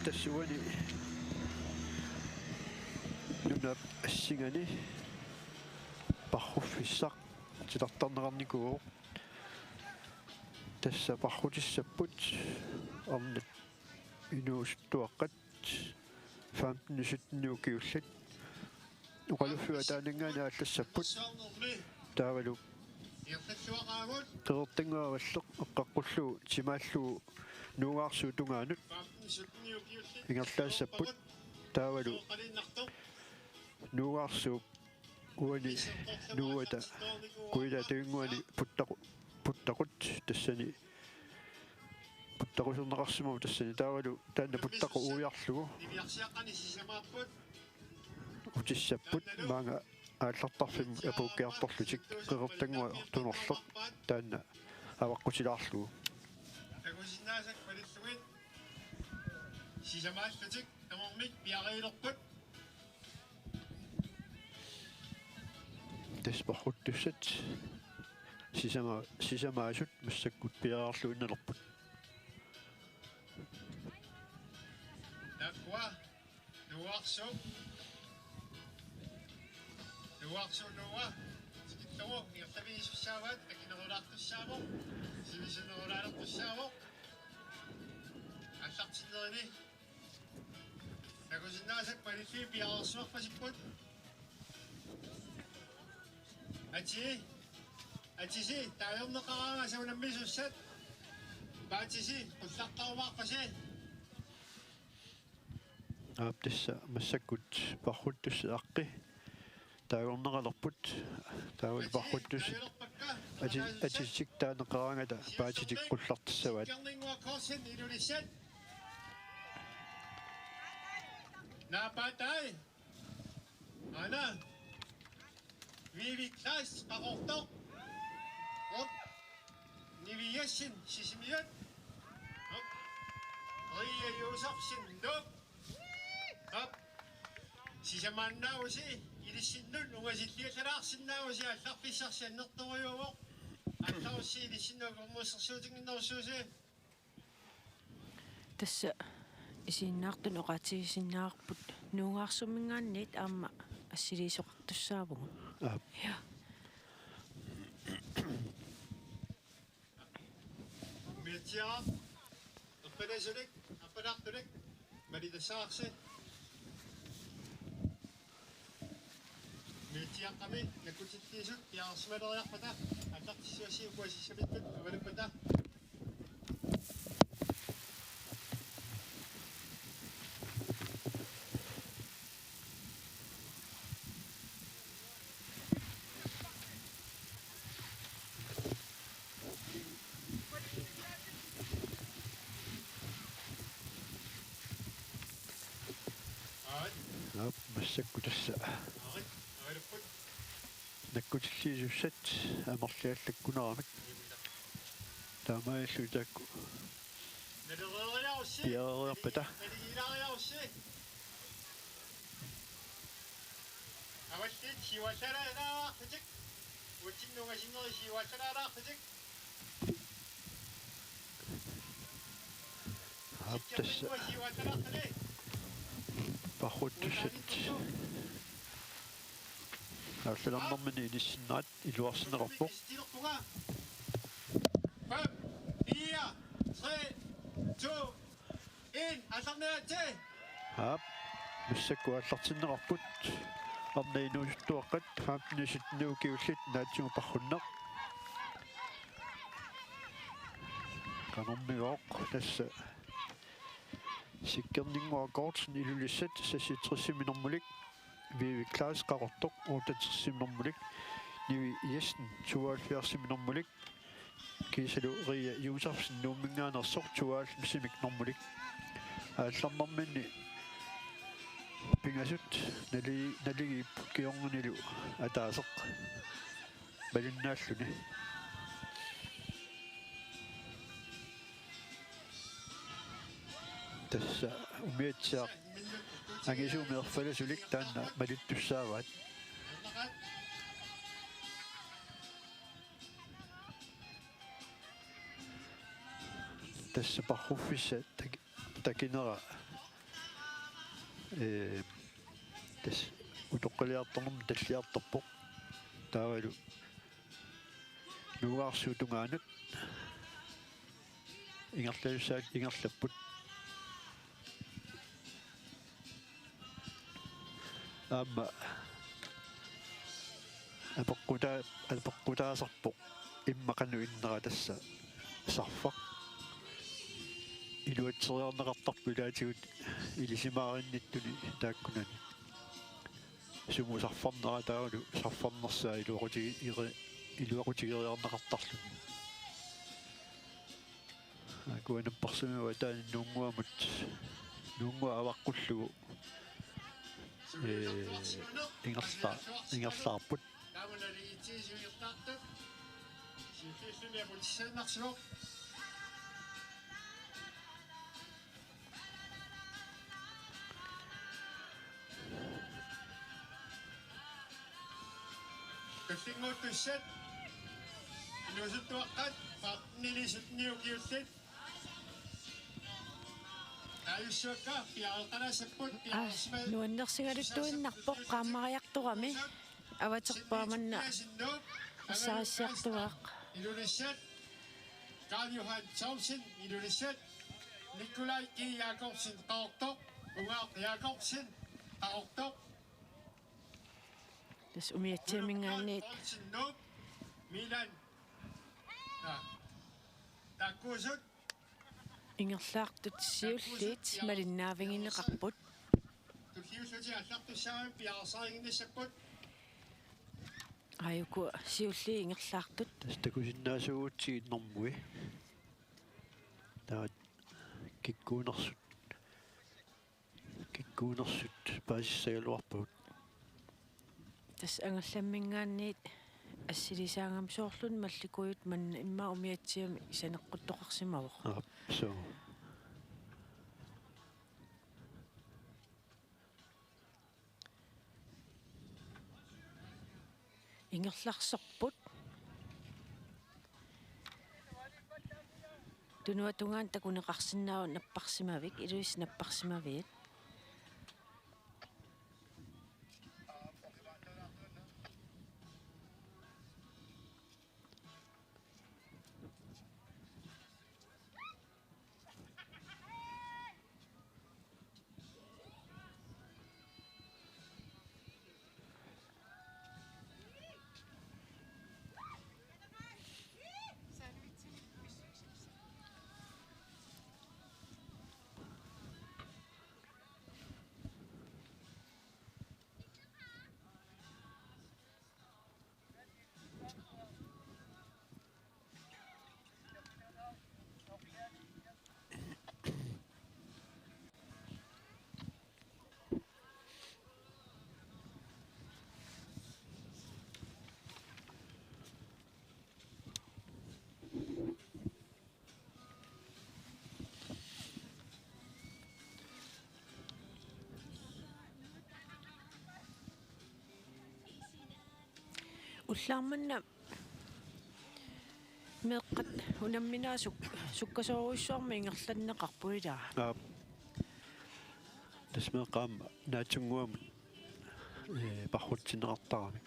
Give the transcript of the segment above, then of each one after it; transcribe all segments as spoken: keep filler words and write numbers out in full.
Tassa uani nunap assingani parruffissaq titartarneqarnikuuvoq. Tassa parrutissapput arnat inuusuttuaqqat femten sytten ukiullit. Oqaluffiup ataaninngaanniit aallassapput. Taavalu Qeqertannguaq Avalleq eqqaqqullugu timaallugu Nuugaarsuup tungaanut ingerlaassapput. Taavalu Nuugaarsuup uani nuuata Kuilaata Tønnguani puttaqu-, puttaqut tassani puttaquserneqarsimavoq tassani taavalu taanna puttaqu uiarlugu utissapput maanga aallartarfimmut apuukkiartorlutik Qeqertannguaq Tunorleq taanna avaqqutilaarlugu. Takusinnaasakkut malillugit sisamaallutik tamarmik piareerput. Tassa parruttussat sisama-, sisamaasut massakkut piareerluinnalerput. Taakkua Nuuarsuup. Nuuarsuup Nuua. Tikillugu ingerlavigisussaavaat, takinerulaartussaavoq. Sivisunerulaalertussaavoq. Aallartinnerini. Takusinnaasat malillugit piareersuarpasipput. Ati. Atisi, taajorneqaraanga soorunami sussat. Paatisi, qullaqqarumaarpasi. Aap, tassa massakkut parruttussat aqqi. Taagorneqalerput. Taavalu parruttussat. Ati-, atitik taaneqaraangata paatitik qullartissavaat. Naapaataai. Aana. Vivi Kleist, Qaqortoq. Op. Nivi Jessen, Sisimiut. Op. Ria Josefsen, Nuuk. Op. Sisamaannaavusi ilissinnut ungasilliallalaarsinnaavusi aallarfissarsi annertorujuuvoq. Aallarussi ilissinnut akornusersuutinnginnerussuusi. Tassa isiginnaartunut oqaatigisinnaavarput Nuugaarsuminngaanniit aamma assiliisoqartussaavugut. Aap. Ja. Mitja. Appalasulik, appalaartulik, malitassavarsi. Mitjaqqami nakkutilliisut piareersimaleriarpata, aallartissuassi ukua sissamittut avaluppata. Aap, massakkut tassa. Nakkutilliisussat amerliallakkunaramik. Taamaalilluni taakku piareeriarpata. Avallit siuallalaalaarlutik. Uatsinnut ungasinneri siuallalaalaarlutik. Aap, tassa. Siuallalaarlutik. Parruttussat. Aallarnerminni inissinnerat iluarsineqarpoq. Fem, fire, tre, to, en. Aallarniaritsi. Aap, massakkut aallartinneqarput. Arnat inuusuttuaqqat femten sytten ukiullit naatsumik parrunneq. Qanormigooq tassa. Sikkerninnguaq Gortsen Ilulissat seksogtresimi normulik. Vivi Klaas Qaqortoq otteogtresimi normulik. Nivi Jessen tooghalvfjerdsimi normulik. Kiisalu Ria Josefsen Nuumminngaanneersoq tooghalvfemsimik normulik. Aallarnerminni pingasut nali-, naligiipput kingornanilu ataaseq malinnaalluni. Tassa umiatsiaq angisuumik erfalasulik taanna malittussaavaat. Tassa parruffissaq tak-, takinera Ee, tassa utoqqaliartornermut talliartorpoq. Taavalu Nuugaarsuup tungaanut ingerlasussaat ingerlapput. Aamma apeqqutaa-, apeqqutaasarpoq immaqa qanoq innera tassa sarfaq. Iluatseriarneqartarpoq ilaatigut ilisimaarinnittuni taakkunani. Sumut sarfarnera taavalu sarfarnersaa iluaqutigeri-, iluaqutigeriarneqartarluni. Aajuku napparsimmavat taanna Nuunnguamut, Nuunnguaq avaqqullugu, ee, ingerla-, ingerlaarput. Tullinnguuttussat inuusuttuaqqat femtenilisut niukiullit. Aajussuakka piareeqqalaassapput. Aa, piareersimasoq nuannersigaluttuinnarpoq qaammariartorami. Avaterpaa manna pisarissiartuaaq. Ilulissat. Karl Johan Thomsen, Ilulissat. Nikolaj G. Jakobsen, Qaqortoq. Ugaaq Jakobsen, Qaqortoq. Tassa umiatsiamingaanniit. Olsen, Nuuk. Milan. Ja. Taakkuusut. Ingerlaartut siulliit malinnaavigineqarput. Tulliullutik aallartussaammat piareersarinngissapput. Aajuku siulliit ingerlaartut. Tassa takusinnaasuugutsigit normui. Taava kikkuunersut. Kikkuunersut paasissagaluarpagut. Tassa angallamminngaanniit assilisaagami soorlumi mallikuujut manna immaqa umiatsiami saneqquttoqarsimavoq. Aap, suu. Ingerlarsorput. Tunuata tungaanut takuneqarsinnaavoq napparsimavik, Ilulissat napparsimaviat. Ullaarmanna meeqqat unamminerat suk-, sukkasoorujussuarmik ingerlanneqarput ilaa. Aap. Tassa meeqqat aamma naatsunnguamik, ee, parrutsinneqartaramik.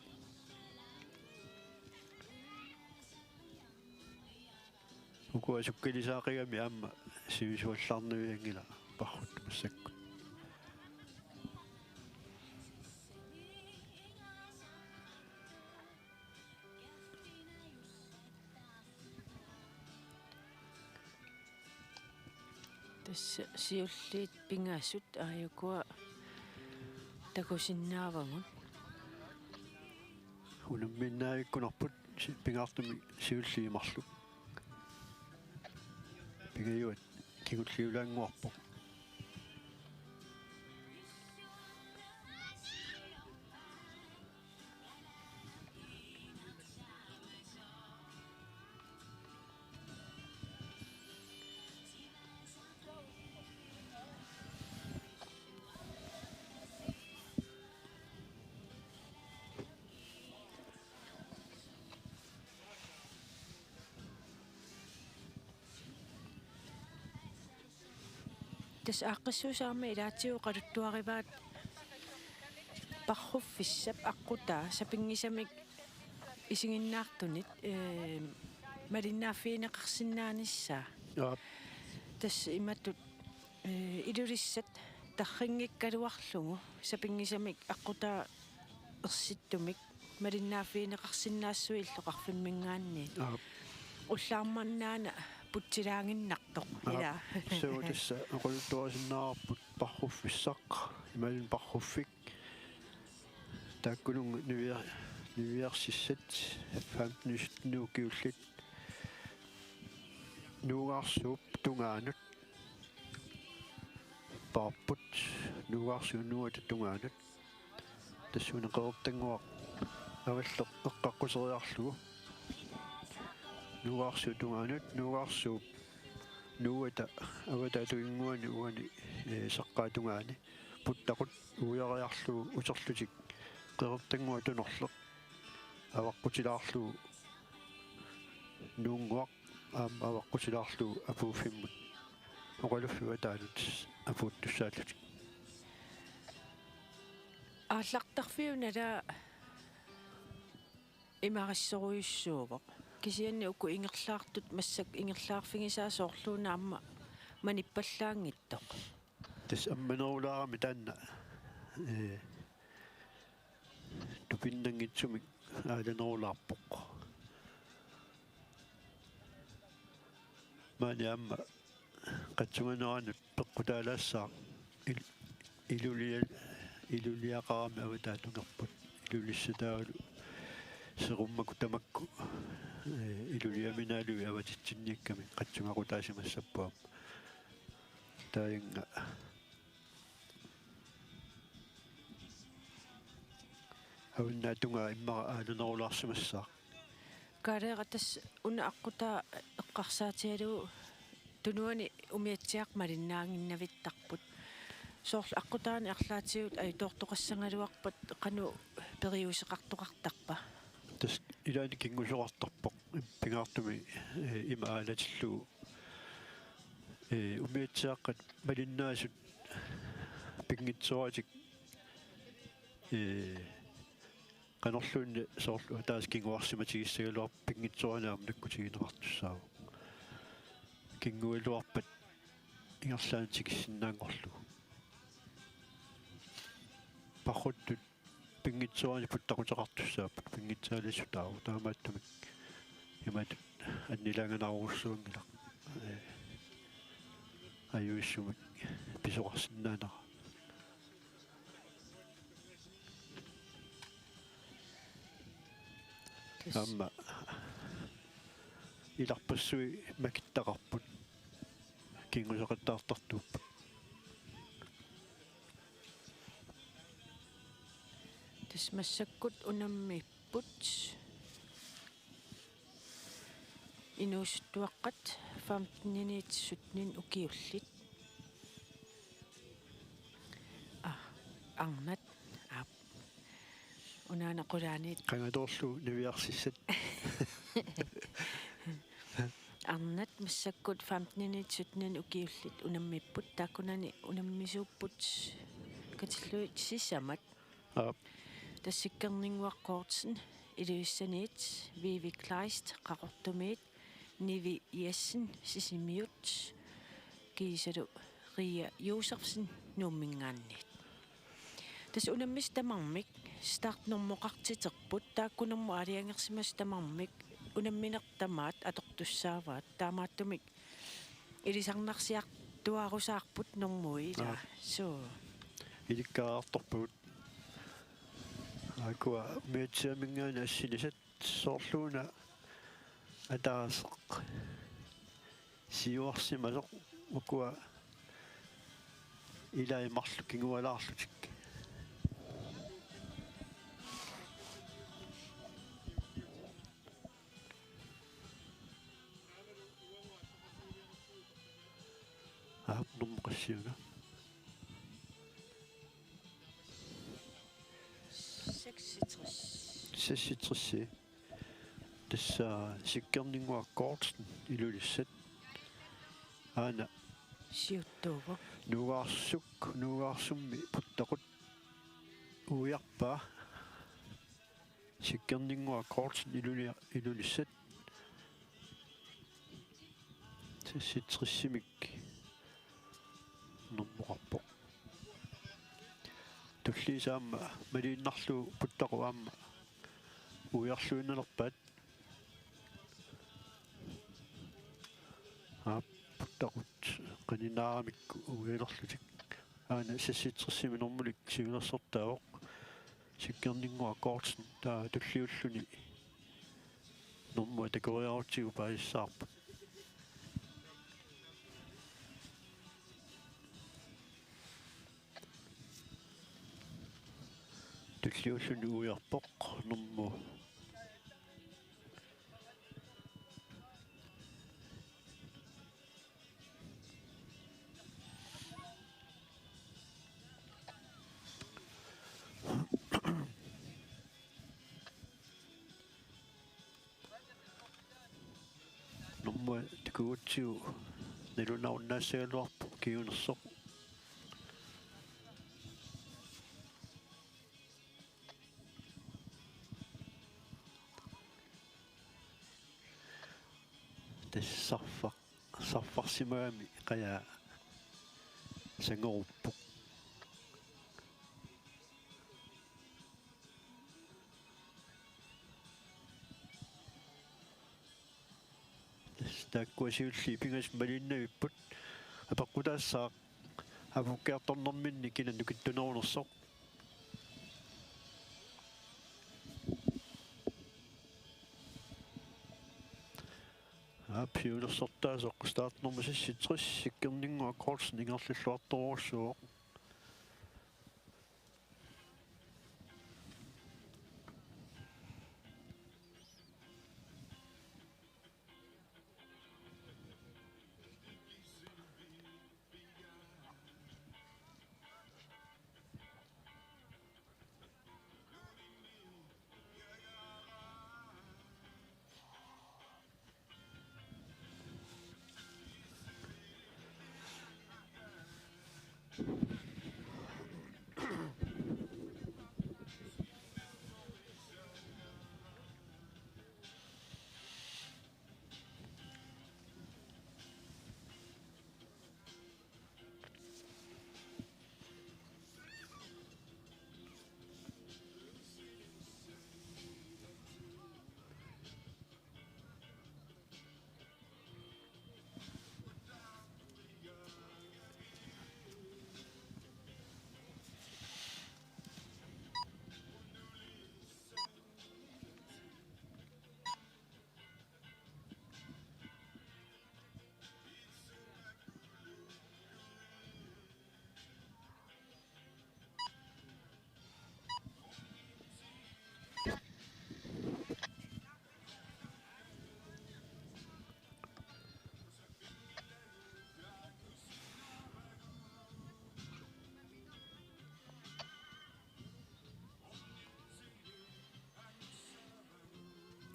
Ukua sukkalisaaqigami aamma sivisuallaarnavianngilaq parrut massakkut. Tassa siulliit pingasut aajukua takusinnaavagut. Unammiinnavikkunarput si-, pingaartumik siulliit marluk. Pingajuat kingulliulaannguarpoq. Tassa aaqqissuussaq aamma ilaatigut oqaluttuarivaat parruffissap aqqutaa sapinngisamik isiginnaartunit, ee, malinnaaffigineqarsinnaanissaa. Aap. Tassa imatut, ee, Ilulissat tarrinngikkaluarlugu sapinngisamik aqqutaa ersittumik malinnaaffigineqarsinnaassuit illoqarfimminngaanniit. Aap. Ullaarmannaana putsilaaginnartoq. Aap. Ilaa. Suu, tassa oqaluttuarisinnaavarput parruffissaq, imaluunniit parruffik. Taakkununnga niviar-, niviarsissat femten sytten ukiullit Nuugaarsuup tungaanut paarput, Nuugaarsuup nuuata tungaanut. Tassuuna Qeqertannguaq Avalleq eqqaqquseriarlugu. Nuugaarsuup tungaanut, Nuugaarsuup nuuata avataatinnguani uani, ee, saqqaata tungaani. Puttaqut uiariarlugu uterlutik Qeqertannguaq Tunorleq avaqqutilaarlugu Nuunnguaq aamma avaqqutilaarlugu Apuuffimmut oqaluffik avataanut apuuttussaallutik. Aallartarfiup nalaa imarissorujussuuvoq. Kisianni uku ingerlaartut massakkut ingerlaarfigisaat soorluuna aamma manippallaanngitsoq. Tassa ammanerulaarami taanna, ee, tupinnanngitsumik aalanerulaarpoq. Maani aamma qatsunganeranut peqqutaalaassaaq il-, ilulia-, iluliaqarami avataatungerput. Ilulissataavalu seqummakku tamakku, ee, iluliaminaalui avatitsinniakkami qatsungaqutaasimassapput aamma. Taajunga avannaatungaa immaqa aalanerulaarsimassaaq. Kaaleera, tassa una aqqutaa eqqarsaatigalugu tunuani umiatsiaq malinnaaginnavittarput. Soorlu aqqutaani arlaatigut ajutoortoqassagaluarpat qanoq periuseqartoqartarpa? Tassa ilaanni kingusoqartarpoq pingaartumik, ee, ima aalatillugu. Ee, umiatsiaaqqat malinnaasut pinngitsooratik, ee, qanorluunniit soorlu ataaseq kinguarsimatigissagaluarpat pinngitsoorani aamma nakkutigineqartussaavoq. Kingugaluarpat ingerlaannaq tikissinnaanngorlugu. Parruttut pinngitsoorani puttaquteqartussaapput, pinngitsaaliissutaavoq, taamaattumik imatut annilaanganarujussuanngilaq. Ee, ajuissumik pisoqarsinnaanera. Tassa. Aamma ilarpassui makittaqarput, kinguseqattaartartuupput. Tassa massakkut unammipput. Inuusuttuaqqat femteniniit syttenit ukiullit. Ah, arnat. Aap. Unaana qulaaniit. Qangatoorlugu niviarsissat. Arnat massakkut femteniniit syttenit ukiullit unammipput, taakkunani unammisuupput katillugit sisamat. Aap. Tassa Sikkerninnguaq Kortsen Ilulissaniit, Vivi Kleist Qaqortumiit, Nivi Jessen Sisimiut, kiisalu Ria Josefsen Nuumminngaanniit. Tassa unammisut tamarmik startnummeqartiterput, taakkununnga aalajangersimasut tamarmik unammineq tamaat atortussaavaat, taamaattumik ilisarnarsiartuaarusaarput normui, ilaa. Aap. Suu. Ilikkariartorpagut. Aakkua umiatsiaminngaanniit assilisat soorluuna ataaseq siuarsimasoq, ukua ilai marluk kingualaarlutik. Aap, nummer qassiuna? Seksogtres. Seksogtres. Tassa Sikkerninnguaq Kortsen Ilulissat. Aana Siuttuuvoq. Nuugaarsuk, Nuugaarsummi Puttaqut uiarpaa. Sikkerninnguaq Kortsen Iluli-, Ilulissat. Seksogtresimik normoqarpoq. Tulliisa aamma maliinnarlugu Puttaqut aamma uiarluinnalerpaat. Aap, Puttaqut qaninaaramik uialerlutik. Aana seksogtresimik normulik siulersortaavoq. Sikkerninnguaq Kortsen taava tulliulluni normua takoriarutsigu paasissavarput. Tulliulluni uiarpoq normu. Normu takugutsigu nalunaarunnaassagaluarpoq kingunersoq. Tassa sarfaq-, sarfarsimagami qajaa sangoruppoq. Tassa taakkua siulliit pingasut maliinnavipput. Apeqqutaassaaq apuukkiartornerminni kina nukittunerunersoq. Aap, siulersortaasoq startnummer seksogtres, Sikkerninnguaq Kortsen, ingerlalluartorujussuuvoq.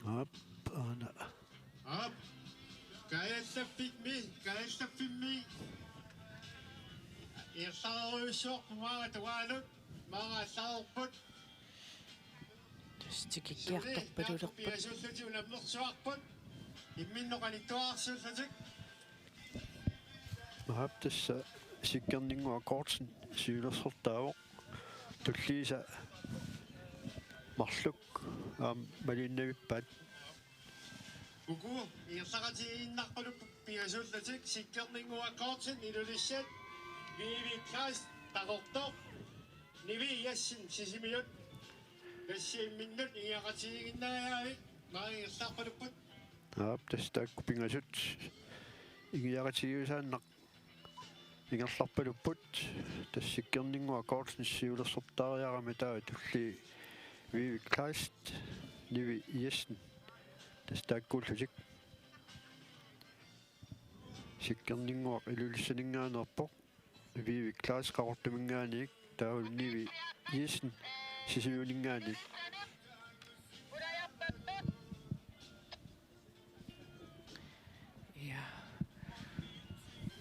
Aap, aana. Aap. Kajallaffimmi, Kajallaffimmi. Ingerlarujussuarput maanga tungaanut, maanga allareerput. Tassa tikikkiartorpalulerput. Suli taakku pingasuullutik unammersuarput. Imminnut qanittuararsuullutik. Aap, tassa Sikkerninnguaq Kortsen siulersortaavoq. Tulliisa marluk aamma maliinnavippaat. Uku ingerlaqatigiinnarpaluk pingasuullutik Sikkerninnguaq Kortsen Ilulissat, Vivi Kleist Qaqortoq, Nivi Jessen Sisimiut. Tassa imminnut ingerlaqatigiinnariaavik maanga ingerlappalupput. Aap, tassa taakku pingasut ingerlaqatigiussaannaq ingerlappalupput. Tassa Sikkerninnguaq Kortsen siulersortaariarami taava tullii Vivi Kleist, Nivi Jessen. Tassa taakkuullutik. Sikkerninnguaq Ilulissaninngaanneerpoq. Vivi Kleist Qaqortuminngaanniit, taava Nivi Jessen Sisimiuninngaanniit. Ja.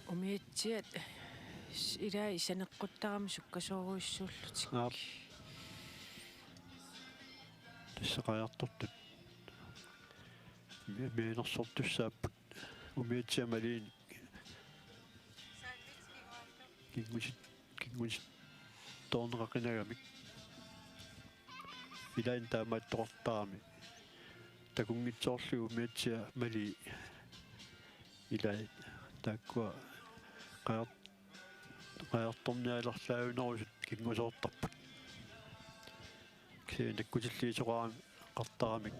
Umiatsiat s-, ilai saneqquttarami sukkasoorujussuullutik. Aap. Tassa qajartortut. Mi-, mianersortussaapput. Umiatsiat maliinik. Kingusit-, kingusitorneqaqinagamik. Ilaanni taamaattoqartarami. Takunngitsoorlugu umiatsiat malii. Ilai taakkua qajar-, qajartornialerlaajunerusut kingusoortarput. Kisianni nakkutilliisoqarami qartaramik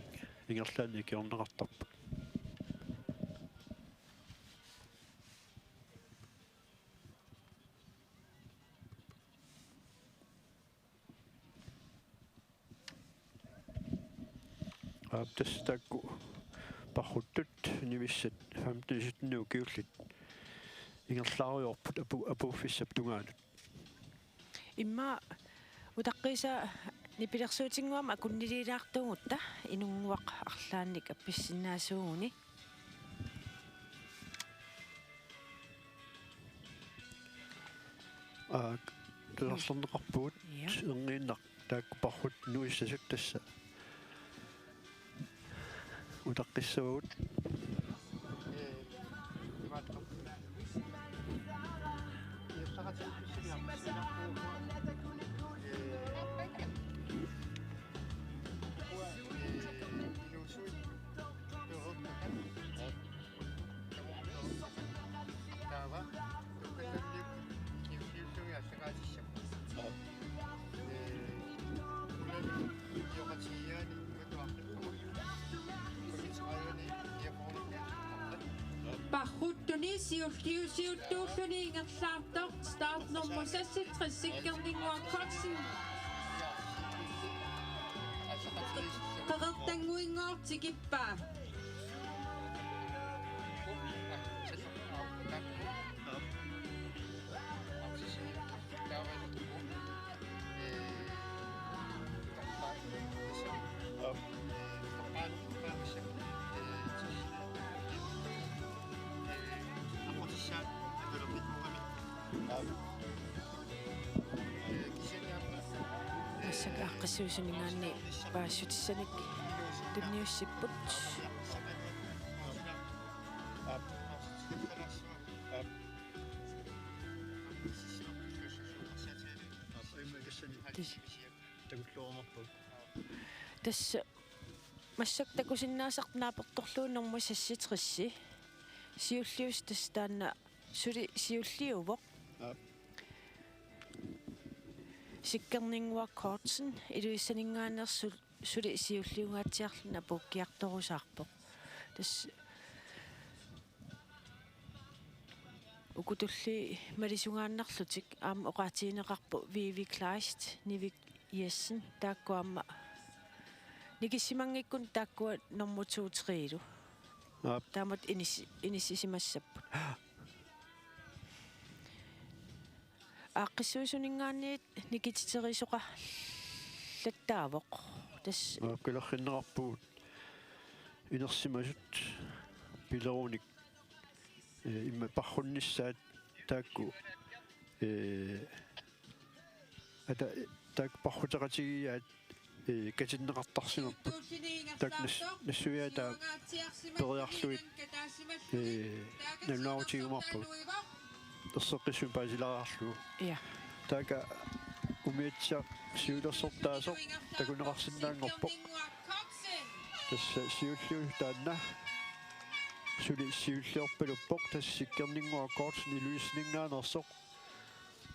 ingerlaannaq ikiorneqartarput. Aap, tassa taakku parruttut nivissat femten sytten ukiullit ingerlaarujoorput apu-, apuuffissap tungaanut. Immaqa utaqqiisa nipilersuutinnguamik akunniliilaartuugutta inunnguaq arlaannik appassinnaasuuguni. Aa, tusarlerneqarpugut. Ja. Erniinnaq taakku parrut nuissasut tassa. Utaqqissavagut. Taava, tukkallanniukkut siulliullugit allagaatissappat. Ee, ulami ioqatigiiaani matuarput. Kommentaariani niapornikkut. Parruttuni siulliusiuttuulluni ingerlaartoq startnummer seksogtres Sikkerninnguaq Kotzen. Qeqertannguinngooq tikippaa. Massakkut aaqqissuisuninngaanniit paasissutissanik tunniussipput. Tassa massakkut takusinnaasarput naapertorlugu nummer seksogtres. Siulliusoq tassa taanna suli siulliuvoq. Aap. Sikkerninnguaq Kortsen Ilulissaninngaanneersoq suli siulliungaatsiarluni apuukkiartorusaarpoq. Tassa uku tulliit malisungaannarlutik aamma oqaatigineqarpoq Vivi Kleist, Nivi Jessen, taakku aamma nikissimanngikkunik taakkua nummer to-triilu. Aap. Taamatut inis-, inissisimassapput. Aaqqissuisuninngaanniit nikititerisoqarlattaavoq. Tassa. Aap, qilerrinneqarpugut inersimasut pilerunik, ee, immaqa parrunnissaat taakku, ee, ata-, taakku parruteqatigiiaat ee, katinneqartarsimapput. Taakku nas-, nassuiaataa periarlugit, ee, nalunaarutigiumaarpagut. Erseqqissumik paasilaariarlugu. Ja. Taakku umiatsiaq siulersortaasoq takuneqarsinnaanngorpoq. Tassa siulliusoq taanna. Suli siulliorpaluppoq, tassa Sikkerninnguaq Kortsen Ilulissaninngaanneersoq.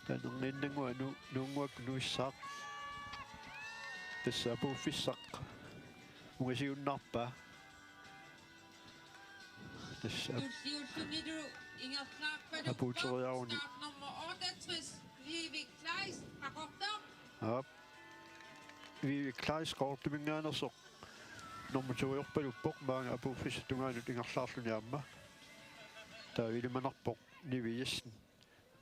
Taanna erniinnannguaq nu-, nuunnguaq nuissaaq. Tassa apuuffissaq ungasiunnaarpaa. Tassa ap-, apuuteriaruni. Aap. Vivi Kleist Qaqortuminngaanneersoq nummer to-iorpaluppoq maanga apuuffissap tungaanut ingerlaarluni aamma. Taava ilimanarpoq Nivi Jessen.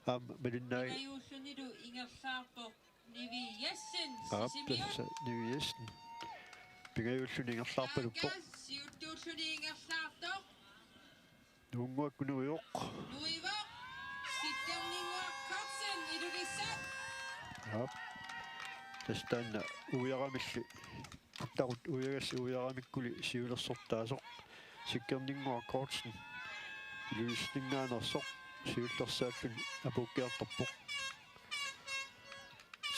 Aamma malinnaagi. Pingajuullunilu ingerlaarpoq Nivi Jessen. Aap, Sisimiut. Tassa Nivi Jessen. Pingajuulluni ingerlaarpaluppoq. Taakku siuttuulluni ingerlaartoq. Nuunnguaq nuivoq. Nuivoq. Sikkerninnguaq Kortsen, Ilulissat. Aap. Tassa taanna uiaramilli. Puttaarut uiagassi uiaramikkuli siulersortaasoq. Sikkerninnguaq Kortsen. Ilulissaninngaanneersoq. Siullersaalluni apuukkiartorpoq.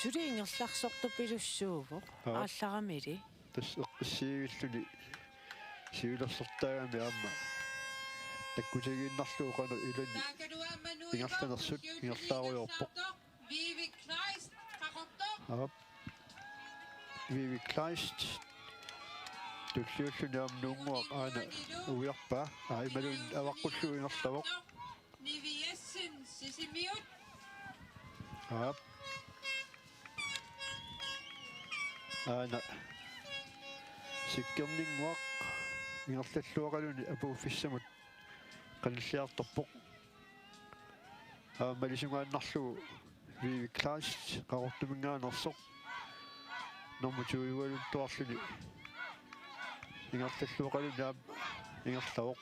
Suli ingerlarsortupilussuuvoq. Aap. Aallaramili. Tassa eqqissiivilluni siulersortaagami aamma takkutigiinnarlugu qanoq ilani ingerlanersut ingerlaarujoorpoq. Vivi Kleist, Qaqortoq. Aap. Vivi Kleist. Tulliulluni aamma Nuunnguaq aana uiarpaa. Aa, imaluunniit avaqqullugu ingerlavoq. Nivi Jessen, Sisimiut. Aap. Aana. Sikkerninnguaq ingerlalluaqaluni apuuffissamut qanilliartorpoq. Aamma malisungaannarlugu Vivi Kleist Qaqortuminngaanneersoq. Nummer to-ugaluttuarluni ingerlalluaqaluni aamma ingerlavoq.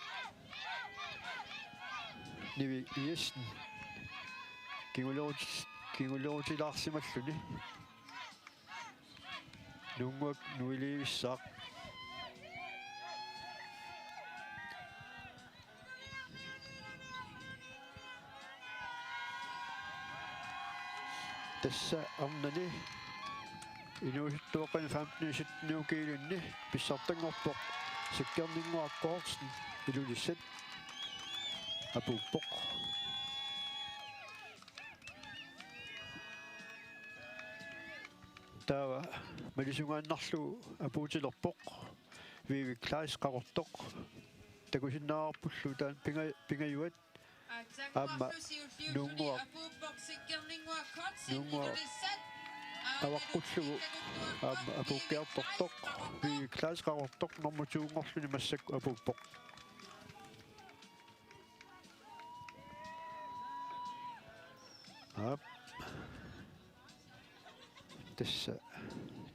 Nivi Jessen. Kingulerut-, kingulerutilaarsimalluni. Nuunnguaq nuiliivissaaq. Tassa arnani inuusuttuaqqani femten sytten kiilunni pissartanngorpoq Sikkerninnguaq Kortsen, Ilulissat, apuuppoq. Taava malisungaannarlugu apuutilerpoq Vivi Kleist Qaqortoq. Takusinnaavarpullu taanna pinga-, pingajuat aamma Nuunnguaq, Nuunnguaq avaqqullugu aamma apuukkiartortoq. Vivi Kleist Qaqortoq nummer to-nngorluni massakkut apuuppoq. Aap. Tassa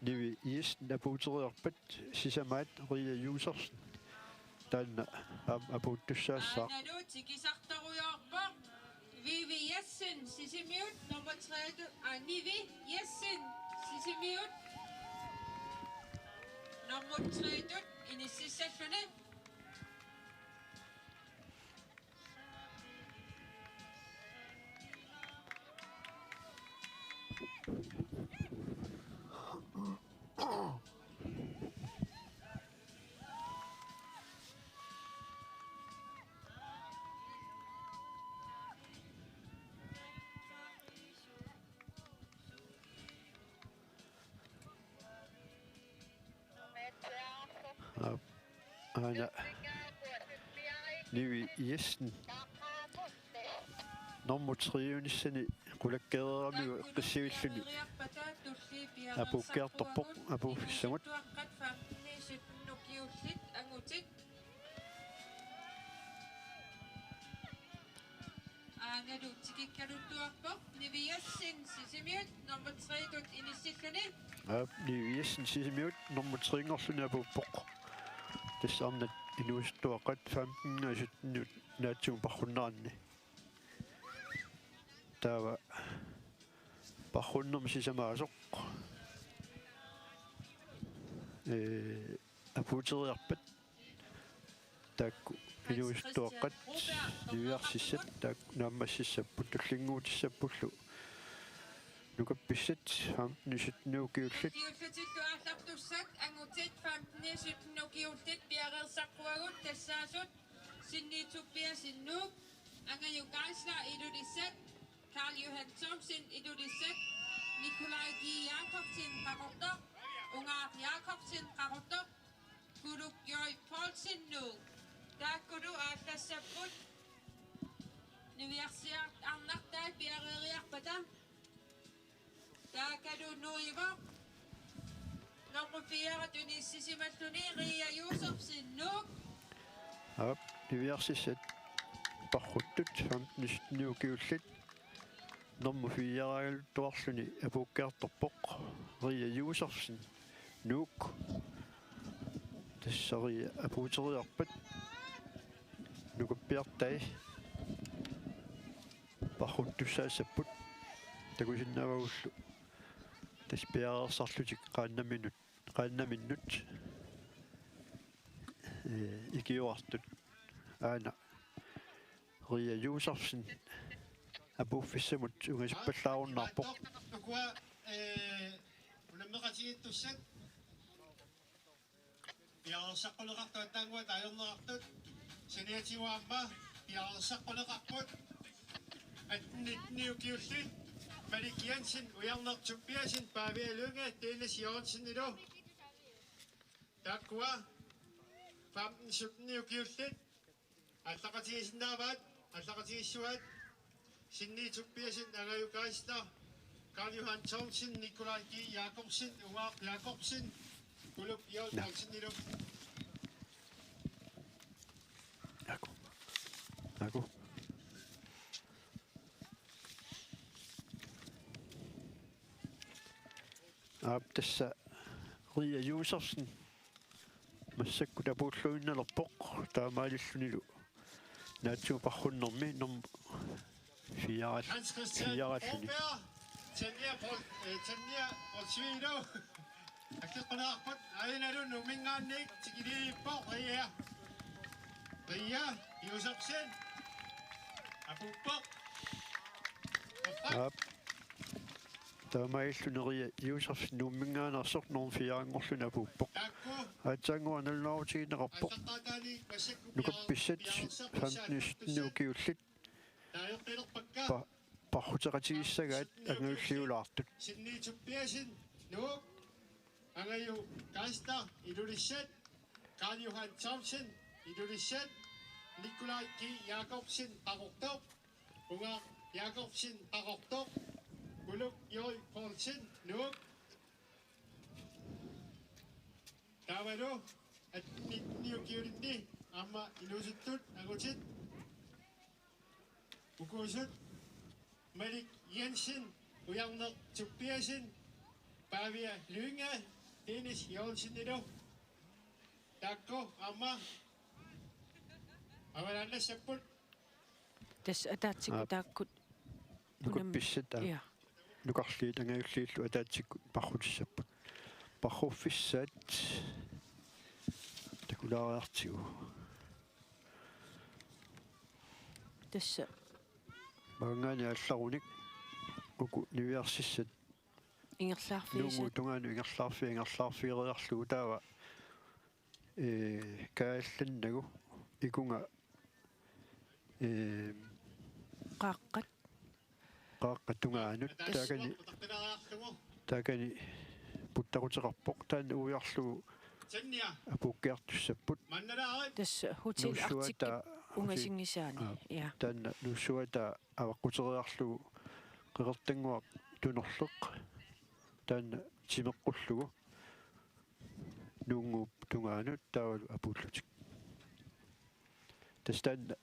Nivi Jessen apuuteriarpat sisamaat Ria Josefsen taanna aamma apuuttussaassaaq. Aanalu tikisartorujoorpoq Vivi Jessen Sisimiut nummer tre, aa, Nivi Jessen Sisimiut nummer tre-tut inississalluni. Aap. Aana Nivi Jessen. Nummer tre-unissani qulakkeeramiuk eqqissivilluni apuukkiartorpoq apuuffissamut. Aanalu tikikkaluttuarpoq Nivi Jessen Sisimiut nummer tre-tut inissilluni. Aap, Nivi Jessen Sisimiut nummer tre-nngorluni apuuppoq. Tassa arnat inuusuttuaqqat femten sytten naatsumik parrunneranni. Taava parrunnermi sisamaasoq. Ee, apuuteriarpat taakku inuusuttuaqqat niviarsissat taakku naammassissapput tullinnguutissappullu. Nukappissat femten sytten ukiullit. Ukiullutillu aallartussat angutit femten sytten ukiullit piareersarpuagut tassaasut Sinni Tobiassen Nuuk, Angajuk Geisler Ilulissat, Karl Johan Thomsen Ilulissat, Nikolaj G. Jakobsen Qaqortoq, Ungaaq Jakobsen Qaqortoq, Kuluk J. Poulsen Nuuk. Taakkulu aallassapput niviarsiartarnartai piareeriarpata. Taakkalu nuivoq. Nummer fire-tut inissisimalluni Ria Josefsen Nuuk. Aap, niviarsissat parruttut femten sytten ukiullit. Nummer fire-galuttuarluni apuukkiartorpoq Ria Josefsen Nuuk. Tassa Ria apuuteriarpat nukappiartai. parruttussaassapput. Takusinnaavagullu tassa piareersarlutik qaannaminut, qaannaminnut, ee, ikiorartut. Aana Ria Josefsen apuuffissamut ungasippallaarunnaarpoq. Ukua, ee, unammeqatigiittussat. Piareersaqquneqartut aatsaannguaq taajorneqartut. Saniatigut aamma piareersaqquneqarput. Atten nitten ukiullit Malik Jensen, Ujarneq Tobiassen, Pavia Lynge, Dennis Jørgensenilu. Taakkua femten sytten ukiullit. Aallaqqatigisinnaavaat, aallaqqatigiissuaat, Sinni Tobiassen, Angaju Geisler, Karl Johan Thomsen, Nikolaj G. Jakobsen, Ugaaq Jakobsen, Kuluk J. Nå. Poulsenilu. Aku. Aku. Aap, tassa Ria Josefsen massakkut apuulluinnalerpoq, taamaalillunilu naatsumik parrunnermi norm-, fireal-, Hans Christian firealluni. Broberg, Tanja Paul-, eh, Tanja Olsvilo. Akeqqunarput, ainalu Nuumminngaanniit tikiliippoq, Ria. Ria Josefsen. Apuuppoq. Aap. Taamaalilluni Ria Josefsen Nuumminngaanneersoq norm fireanngorluni apuuppoq. Aatsaannguaq nalunaarutigineqarpoq. Nukappissat femten sytten ukiullit pa-, parruteqatigissagaat angajulliulaartut. Sinni Tobiassen, Nuuk, Angaju Geisler, Ilulissat, Karl Johan Thomsen, Ilulissat, Nikolaj G. Jakobsen, Qaqortoq, Ugaaq Jakobsen, Qaqortoq, Kuluk J. Poulsen, Nuuk. Taavalu atten nitten ukiulinni aamma inuusuttut angutit. Ukuusut Malik Jensen, Ujarneq Tobiassen, Pavia Lynge, Dennis Jørgensenilu. Taakku aamma avalaannassapput. Tassa ataatsikkut Aap. Taakkut. Nukappissat, aap. Ja. Nukarliit angajulliillu ataatsikkut parrutissapput. Parruffissaat takulaariartigu. Tassa. Maanngaanniit aallarunik uku niviarsissat. Ingerlaarfigisat. Nuup tungaanut ingerlaarfi-, ingerlaarfigeriarlugu taava, ee, kaallannagu ikunga, ee, Qaaqqat. Qaaqqat tungaanut taakani, taakani puttaquteqarpoq, taanna uiarlugu apuukkiartussapput. Tassa Hotel Nuussuataa Arctic ungasinngisaani. Aap, ja. Taanna nuussuataa avaqquteriarlugu qeqertannguaq tunorleq taanna timeqqullugu nuunnguup tungaanut taavalu apuullutik. Tassa taanna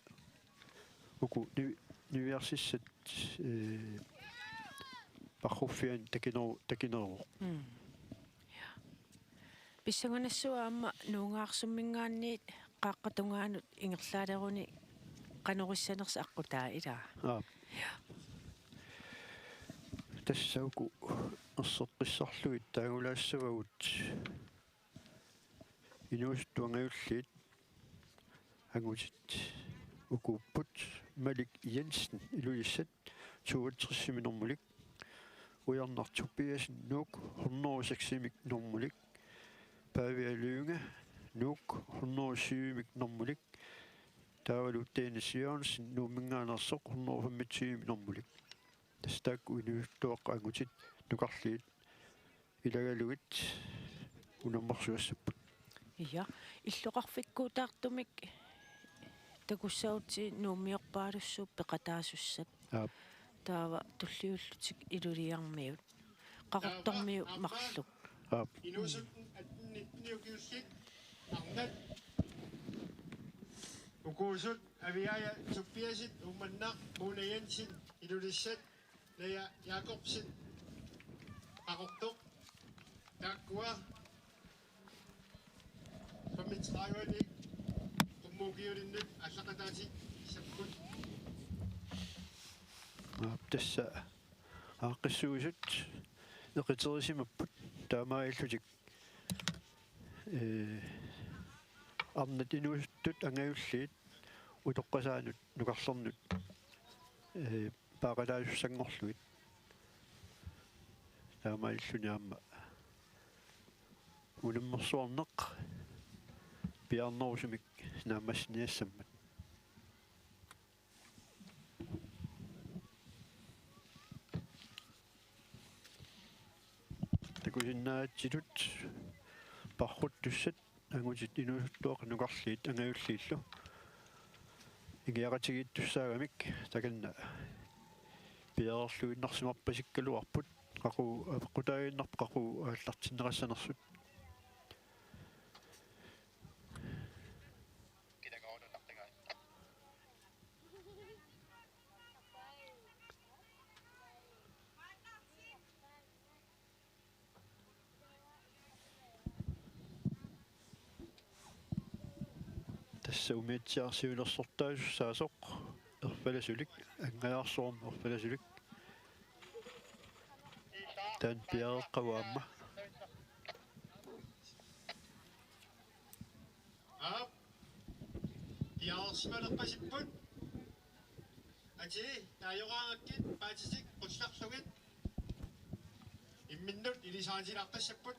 uku ni-, niviarsissat, ee, parruffiani takineru-, takineruvoq. Mm. Ja. Pissanganassuaq aamma Nuugaarsumminngaanniit qaaqqat tungaanut ingerlaaleruni qanoq issanersoq aqqutaa, ilaa? Aap. Ja. Tassa uku erseqqissarlugit taagulaassavagut inuusuttut angajulliit angutit ukuupput: Malik Jensen, Ilulissat, toogtresimi normulik, Ujarneq Tobiassen, Nuuk, hundrede seksimik normulik, Pavia Lynge, Nuuk, hundrede syvimik normulik, taavalu Dennis Jørgensen, Nuumminngaanneersoq, hundrede femogtyvemik normulik. Tassa taakku inuusuttuaqqat angutit nukarliit ilagalugit unammersugassapput. Ja, illoqarfikkuutaartumik takussagutsigit Nuummiorpaalussuup peqataasussat. Aap. Taava tulliullutik Ilulissarmiut. Qaqortormiut marluk. Aap. Inuusuttut atten nitten ukiullit arnat. Ukuusut Aviaja Tobiassen, Uummannaq, Mona Jensen, Ilulissat, Naja Jakobsen, Qaqortoq, taakkua femogtredive-nik Qummuukiulinnut aallaqqataatissapput. Tassa aaqqissuisut eqiterisimapput taamaalillutik, ee, arnat inuusuttut angajulliit utoqqasaanut nukarlernut, ee, paaqalaasussanngorlugit. Taamaalilluni aamma unammersuarneq piaarnerusumik naammassiniassammat. Takusinnaatsitut parruttussat angutit inuusuttuaqqat nukarliit angajulliillu ingiaqatigiittussaagamik takanna piareerluinnarsimarpasikkaluarput, qaqugu apeqqutaaginnarpoq qaqugu aallartinneqassanersut. Tassa umiatsiaq siulersortaasussaasoq erfalasulik, Anngajaarsuarmi erfalasulik. Taanna piareeqqavoq aamma. Aap. Piareersimalerpasipput. Atii, taajoraangakkit paatitik qullarlugit imminnut ilisaritilaartassapput.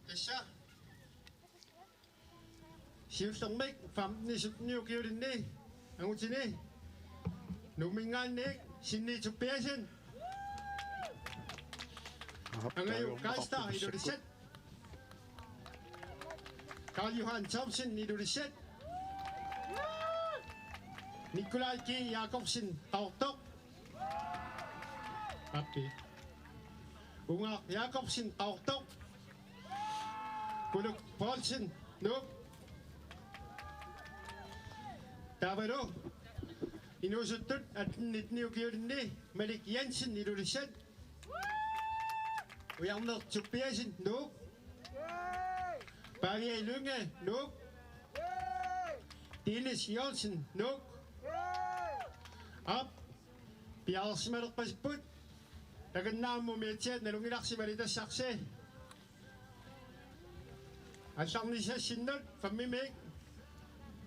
Tassa siullermik femten sytten ukiulinni angutini Nuumminngaanniit Sinni Tobiassen. Angajuk Kaaster, Ilulissat. Karl Johan Thomsen, Ilulissat. Nikolaj G. Jakobsen, Qaqortoq. Appi. Ungaaq Jakobsen, Qaqortoq. Kuluk Poulsen, Nuuk. Taavalu inuusuttut atten nitten ukiulinni Malik Jensen, Ilulissat. Ujarneq Tobiassen, Nuuk. Pavia Lynge, Nuuk. Dennis Jørgensen, Nuuk. Aap, piareersimalerpasipput. Takanna aamma umiatsiat nalunngilarsi valitassarsi. Aallarnissassinnut femmimiit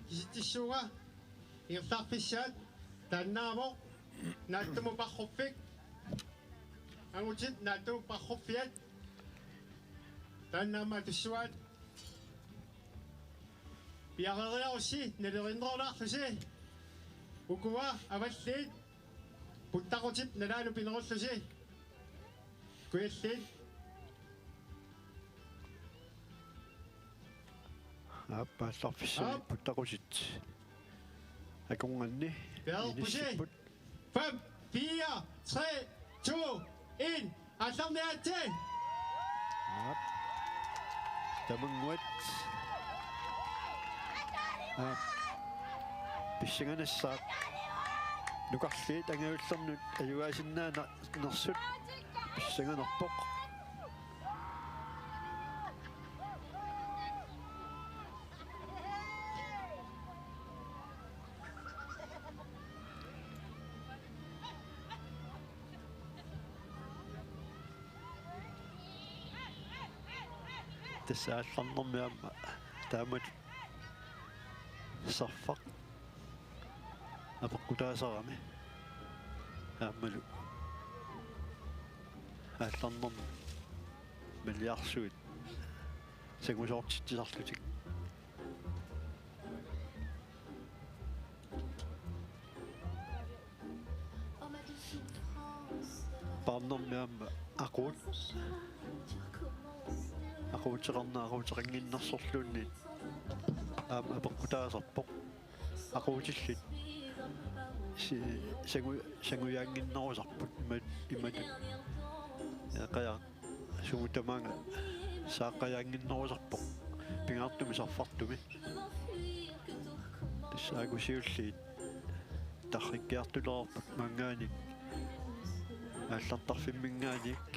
kisitsissuunga ingerlaarfissaat taannaavoq Naatsumut Parruffik. Angutit Naatsumut Parruffiat taanna aamma atussuaat. Piareeriarussi naliliinnarulaarlusi. Ukua avalliit puttaqutip nalaanut pinerullusi. Kujalliit. Aap, aallarfissamik. Aap. Puttaqutit akornanni. Piareerpusi. Inissipput. Fem, fire, tre, to, en. Aallarniaritsi. Aap. Tamannguat. Aap. Pissanganassaaq. Nukarliit angajullernut ajugaasinnaanersut pissanganarpoq. Tassa aallarnermi aamma taamatut sarfaq apeqqutaasarami aammalu aallarnermi milliarsuit sangusoortitsisarlutik. Paarnermi aamma aquut-, aquuteqarneq aquuteqannginnersorluunniit aamma apeqqutaasarpoq. Aquutillit si-, sangu-, sangujaannginnerusarput ima-, imatut. Ee, qajaq sumut tamaanga saaqqajaannginnerusarpoq pingaartumik sarfartumik. Tassa aaku siulliit tarrikkiartulerarput maanngaanniit aallartarfimminngaanniit.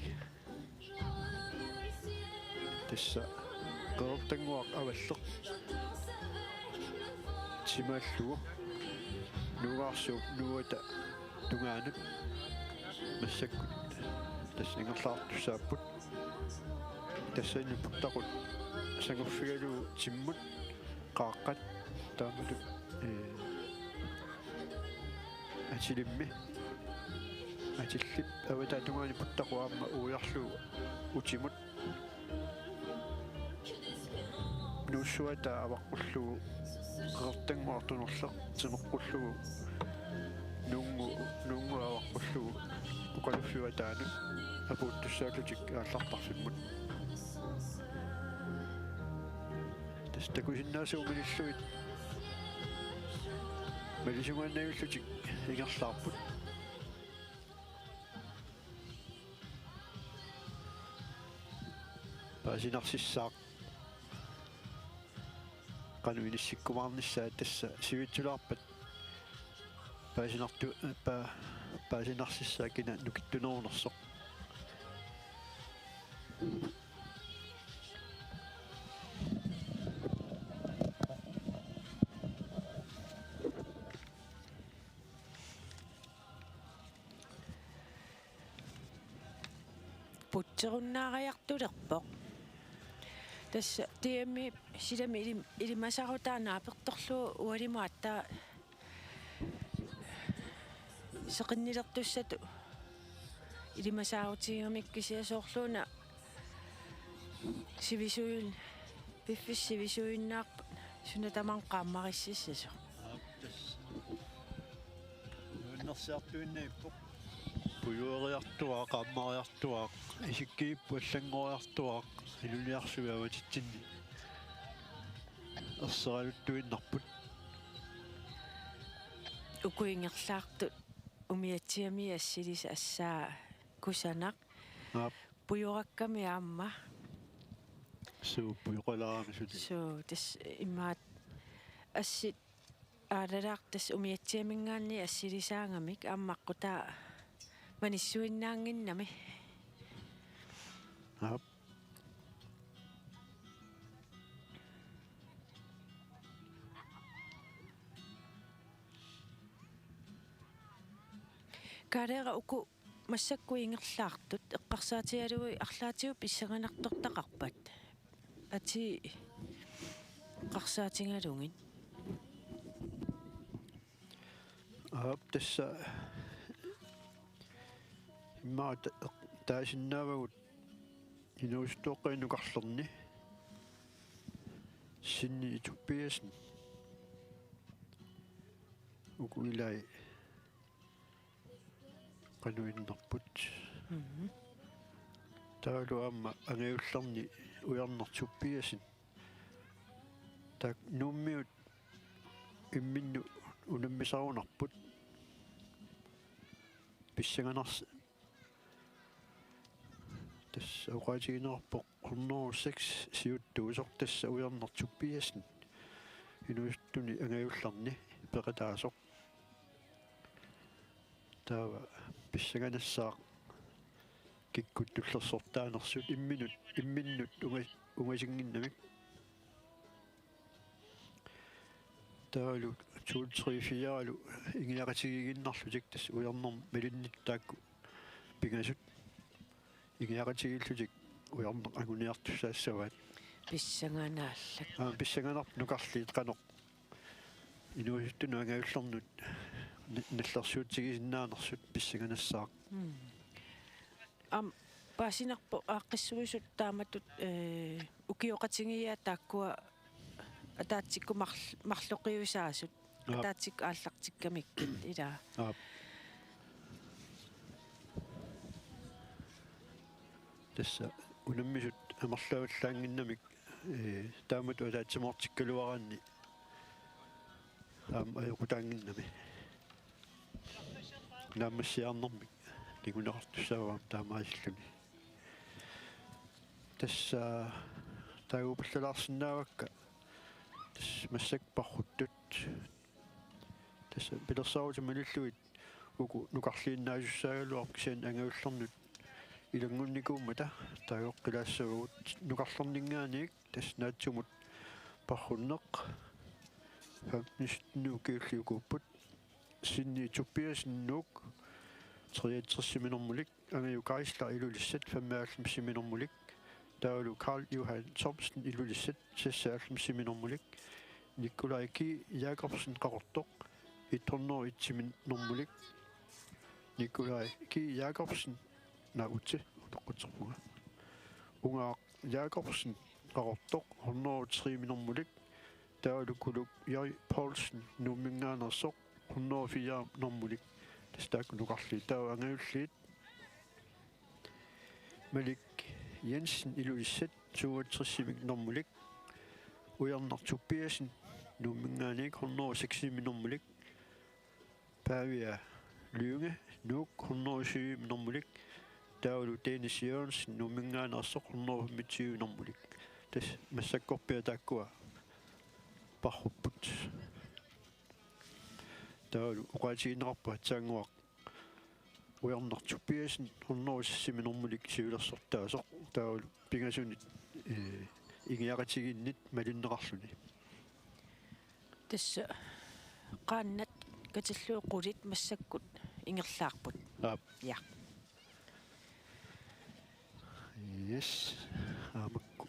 Tassa Qeqertannguaq Avalleq timaallugu Nuugaarsuup nuuata tungaanut massakkut tassa ingerlaartussaapput. Tassani puttaqut sanguffigalugu timmut qaaqqat taamatut, ee, atilimmi. Atillip avataata tungaani puttaqut aamma uiarlugu utimut. Nuussuata avaqqullugu qeqertannguaq tunerleq timeqqullugu nuunngu-, nuunnguaq avaqqullugu oqaluffiup ataanut apuuttussaallutik aallartarfimmut. Tassa takusinnaasavut malillugit malisungaannarlutik ingerlaarput. Paasinarsissaaq qanoq inissikkumaarnissaa tassa sivitsulaarpat paasinartu-, pa-, paasinarsissaaq kina nukittunerunersoq. Putserunnaariartulerpoq. Tassa D M-i silami ilim-, ilimasaarutaanut apertorlugu ualimut aatsaat seqinnilertussatut ilimasaarutigigamikku kisianni soorluuna sivisuin-, piffissaq sivisuinnaarput suna tamarmi qaammarississasoq. Aap, tassa. Nuannersiartuinnavippoq. Pujueriartuaaq, qaammariartuaaq, isikkigipput allanngoriartuaaq, inuliarsui avatitsinni erseraluttuinnarput. Uku ingerlaartut umiatsiami assilisat assaat kusanaq. Aap. Pujorakkami aamma. Suu, pujoqalaarami suli. Suu, tassa imaattoq assit aalalaartut tassa umiatsiaminngaanniit assilisaangamik aamma aqqutaa manissuinnaannginnami. Aap. Kaaleera uku massakkut ingerlaartut eqqarsaatigalugit arlaatigut pissanganartortaqarpat? Atii eqqarsaatigalugit. Aap, tassa immaqa ta-, taasinnaavagut inuusuttuaqqani nukarlerni Sinni Tobiassen. Uku ilai qanoq innarput. Mhm. Taavalu aamma angajullerni Ujarneq Tobiassen. Taakku Nuummiut imminnut unammisarunarput. Pissanganars-, tassa oqaatigineqarpoq hundrede og seks siuttuusoq, tassa Ujarneq Tobiassen inuusuttuni angajullerni peqataasoq. Taava pissanganassaaq kikkut tullersortaanersut imminnut, imminnut unga-, ungasinnginnamik. Taavalu to, tre, fire-lu ingiaqatigiiginnarlutik, tassa Ujarnermut malinnittut taakku pingasut ingiaqatigiillutik Ujarneq anguniartussaassavaat. Pissanganaallaat. Aa, pissanganarpoq nukarliit qanoq inuusuttunut angajullernut na-, nallersuutigisinnaanersut pissanganassaaq. Mm. Aamma paasinarpoq aaqqissuisut taamatut, ee, ukioqatigiiaat taakkua ataatsikkut marl-, marloqiusaasut. Aap. Ataatsikkut aallartikkamikkit ilaa. Aap. Tassa unammisut amerlavallaannginnamik, ee, taamatut ataatsimoortikkaluaraanni aamma ajoqutaannginnami. Naammassiarnermik kinguneqartussaavoq aamma taamaasilluni. Tassa taaguupallalaarsinnaavakka tassa massakkut parruttut. Tassa pilersaarutit malillugit uku nukarliinnaasussaagaluarput kisianni angajullernut ilanngunnikuummata taagoqqilaassavagut nukarlerninngaanniit tassa naatsumut parrunneq femten sytten ukiulli ukuupput. Sinni Tobiassen Nuuk, treogtres-imi normulik, Angaju Geisler Ilulissat, femoghalvfems-imi normulik, taavalu Karl Johan Thomsen Ilulissat, seksoghalvfems-imi normulik, Nikolaj G. Jakobsen Qaqortoq, et hundrede og et-imi normulik, Nikolaj G. Jakobsen, nautsi, utoqqutserpunga. Ungaaq Jakobsen Qaqortoq, hundrede og tre-imi normulik, taavalu Kuluk J. Poulsen Nuumminngaanneersoq, hundrede og fire normulik. Tassa taakku nukarliit. Taava angajulliit: Malik Jensen Ilulissat, toogtres-imi normulik, Ujernaq Tobiassen Nuumminngaanniit, hundrede og seks-imi normulik, Pavia Lynge Nuuk, hundrede og syv-imi normulik, taavalu Dennis Jørgensen Nuumminngaanneersoq, hundrede og femogtyve normulik. Tassa massakkorpiaq taakkua parrupput. Taavalu oqaatigineqarpoq aatsaannguaq Ujernaq Tobiassen, hundrede og seks-imi normulik, siulersortaasoq, taavalu pingasunit, eh, ingiaqatigiinnit malinneqarluni. Tassa qaannat katillugit qulit massakkut ingerlaarput. Aap. Ja. Yes. Aamakku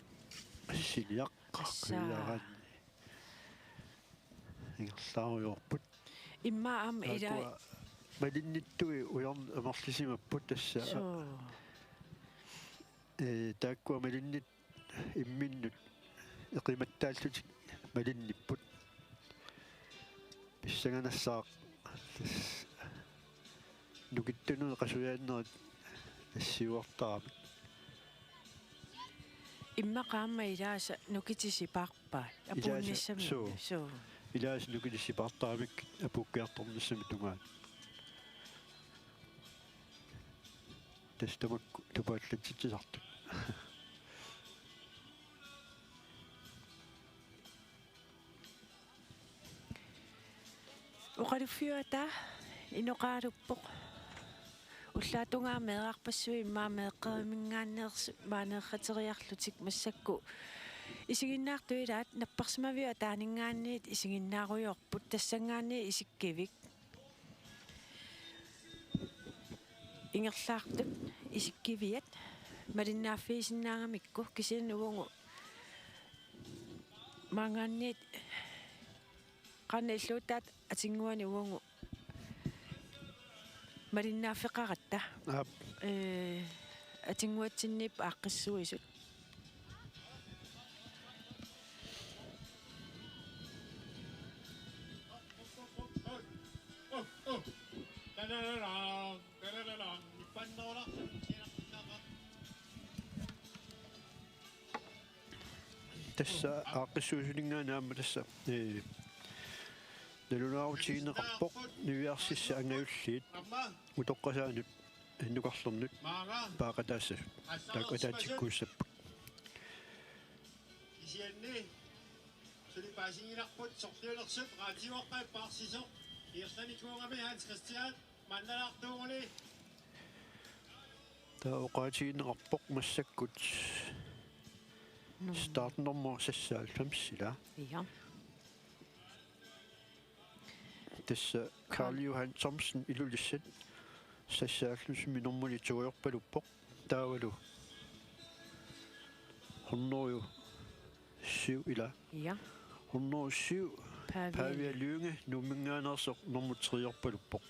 assiliaq. Tassa. Qiviaraanni ingerlaarujoorput. Immaqa aamma ilaa. Taakkua malinnittui ujarn-, amerlisimapput tassa. Suu. Ee, taakkua malinnit imminnut eqimattaallutik malinnipput. Pissanganassaaq tassa nukittunut qasujaannerit nassiuartaramik. Immaqa aamma ilaasa nukitit sipaarpaat. Ilaasa, apuunnissamik. Suu. Suu. Ilaasa nukitit sipaartaramik apuukkiartornissamik tungaanut. Tassa tamakku tupaallatsitsisartut. Oqaluffiup ataa inoqaruppoq. Ullaap tungaa meerarpassuit immaqa meeqqeriminngaanneersut maani errateriarlutik massakkut isiginnaartut ilaat, napparsimaviup ataaninngaanniit isiginnaarujoorput, tassanngaanniit isikkivik. Ingerlaartut isikkiviat malinnaaffigisinnaagamikku, kisianni uagut maanngaanniit qaannat illuutaat atinnguani uagut malinnaaffeqaratta. Aap. Ee, atinnguatsinniippoq aaqqissuisut. Tassa aaqqissuisuninngaanniit aamma tassa, ee, nalunaarutigineqarpoq niviarsissat angajulliit utoqqasaanut annukarlernut paaqataassasut. Taakku ataatsikkuussapput. Kisianni suli paasinngilarput sorliulersut raatiuaqqat paarsisoq ingerlanikuugami Hans Christian Mandalaartuuguni. Taava oqaatigineqarpoq massakkut. Mm. Startnummer seksoghalvfems ila. Ja. Tassa Karl Johan Thomsen Ilulissat seksoghalvfems-imi normulik toorpaluppoq. Taavalu hundrede og syv ila. Ja. Hundrede og syv. Pavia. Pavia Lynge Nuumminngaanneersoq nummer tre-orpaluppoq.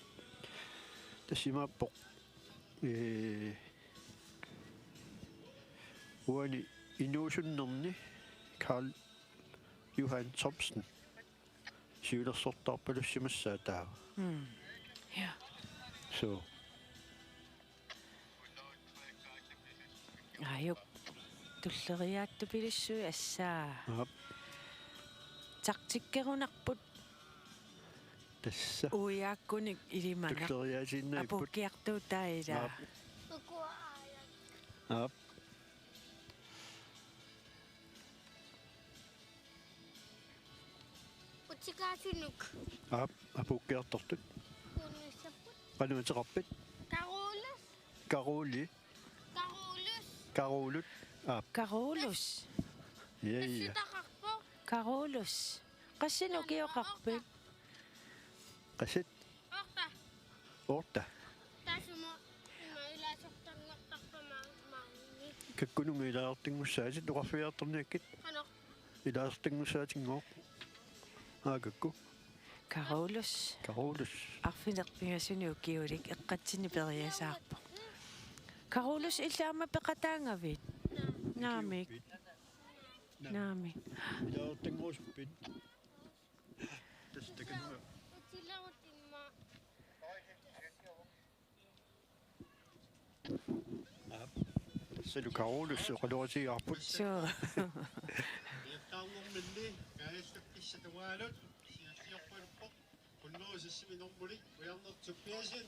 Tassa imaappoq, ee, uani inuusunnerni Karl Johan Thomsen siulersortarpalussimassaaq taava. Mm. Ja. Suu. Aajuku tulleriiaattupilussuit assaa. Aap. Taktikkerunarput. Tassa. Uiaakkunik ilimanaq. Tulleriiaatiinnarput. Apuukkiartuutaa ilaa. Aap. Aap. Utikaasunuk. Aap, apuukkiartortut. Kunnassapput. Qanoq ateqarpit? Karolus. Karoli. Karolus. Karolut. Aap. Karolus. Ja, ja. Tassitaqarpoq. Karolus. Qassit ukioqarpit? Qassit? Orta. Tassuma ima ilaasortanngortarput ma-, maani. Kakkununga ilaasortanngussaatit, oqarfigiartorniakkit. Qanoq. Ilaasortanngussaatinngooq. Aa, kakku. Carolus. Carolus. Arfineq-pingasunik ukiulik eqqatsinni periasaarpoq. Carolus, illit aamma peqataagavit? Naamik. Naamik. Ilaasortanngorusuppit? Tassa takanna. Aap. Tassalu Carolus oqaloqatigaarput. Suu. Ingerlaarnerminni kaajallap kissap tungaanut siulliorpaluppoq. Hundrede seksimi normulik Ujarneq Tobiassen.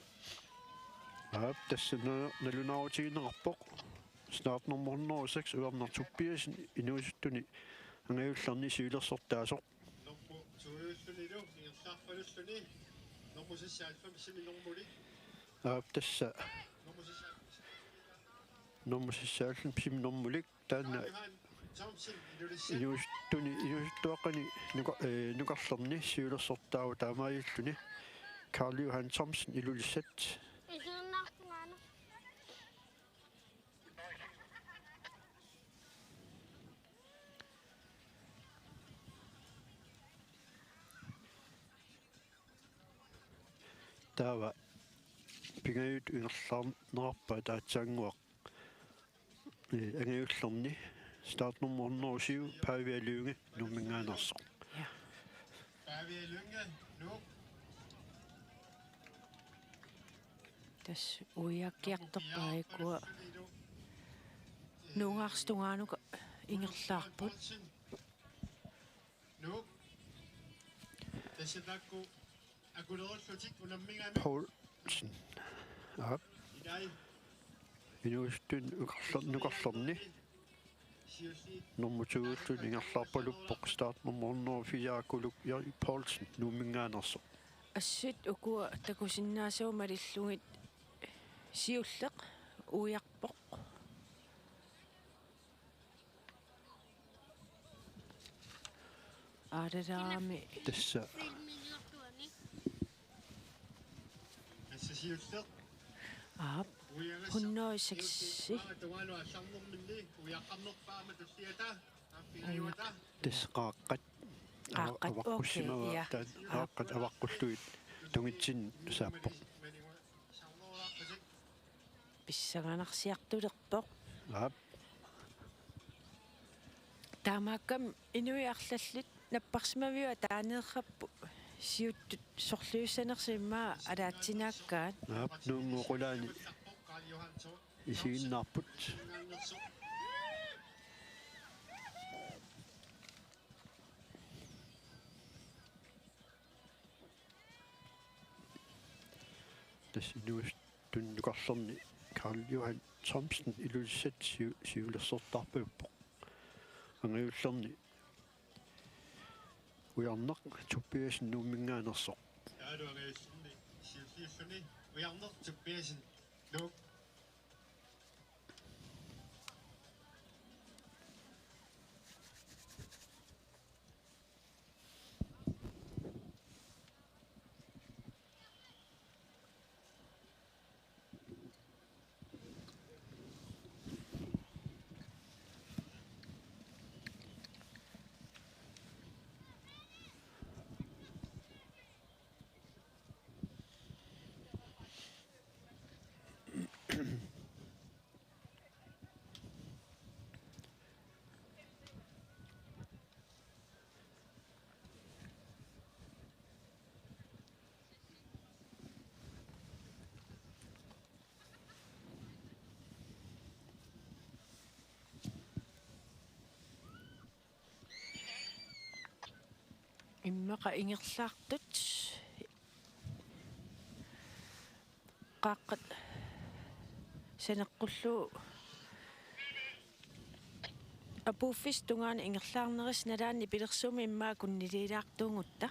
Aap, tassa na-, nalunaarutigineqarpoq. Startnummer hundrede og seks, Ujarneq Tobiassen, inuusuttuni angajullerni siulersortaasoq. Normu toiullunilu ingerlaarpalulluni. Normu seksoghalvfemsimi normulik. Aap, tassa. Normu seksoghalvfemsimi normulik. Taanna Karl Johan Thomsen, Ilulissat. Inuusuttuni, inuusuttuaqqani nuka-, eh, nukarlerni siulersortaavoq taamaalilluni. Karl Johan Thomsen, Ilulissat. Isiginnaartungaana. Taava pingajuat ingerlaarneqarpaat aatsaannguaq, eh, angajullerni. Startnummer hundrede og syv, Pavia Lynge, Nuumminngaanneersoq. Ja. Pavia Lynge, Nuuk. Tassa uiakkiartorpaa ikkua. Nuungaarsitungaanut ingerlaarput. Nuuk. Tassa taakku akulerullutik unammigami. Poulsen. Aap. Ilai. Inuusuttuni nukarler-, nukarlerni. Siulliit. Normu toiulluni ingerlaarpaluppoq, startnummer hundrede og fire, Kuluk Erik Poulsen, Nuumminngaanneersoq. Assut ukua takusinnaasavut malillugit siulleq uiarpoq. Aalalaami. Tassa. Aap. Hundrede og seks. Tassa qaaqqat. Qaaqqat, okay, avaqqusimavaat, ja. Taanna qaaqqat avaqqullugit tungitsinni saappoq. Pissanganarsiartulerpoq. Aap. Taamaakkami inuit arlallit napparsimaviup ataaneerappu siuttut sorliussanersut immaqa alaatsinaakkaat. Aap, Nuummut qulaani isiginnaarput. Tassa inuusuttuni nukarlerni Karl Johan Thomsen, Ilulissat, siu-, siulersortaarpaluppoq. Angajullerni Ujarneq Tobiassen, Nuumminngaanneersoq. Taavalu angajullerni siulliulluni Ujarneq Tobiassen, Nuuk. Immaqa ingerlaartut qaaqqat saneqqullugu apuuffissap tungaanut ingerlaarnerisa nalaani nipilersuummi immaqa kunniliilaartuugutta.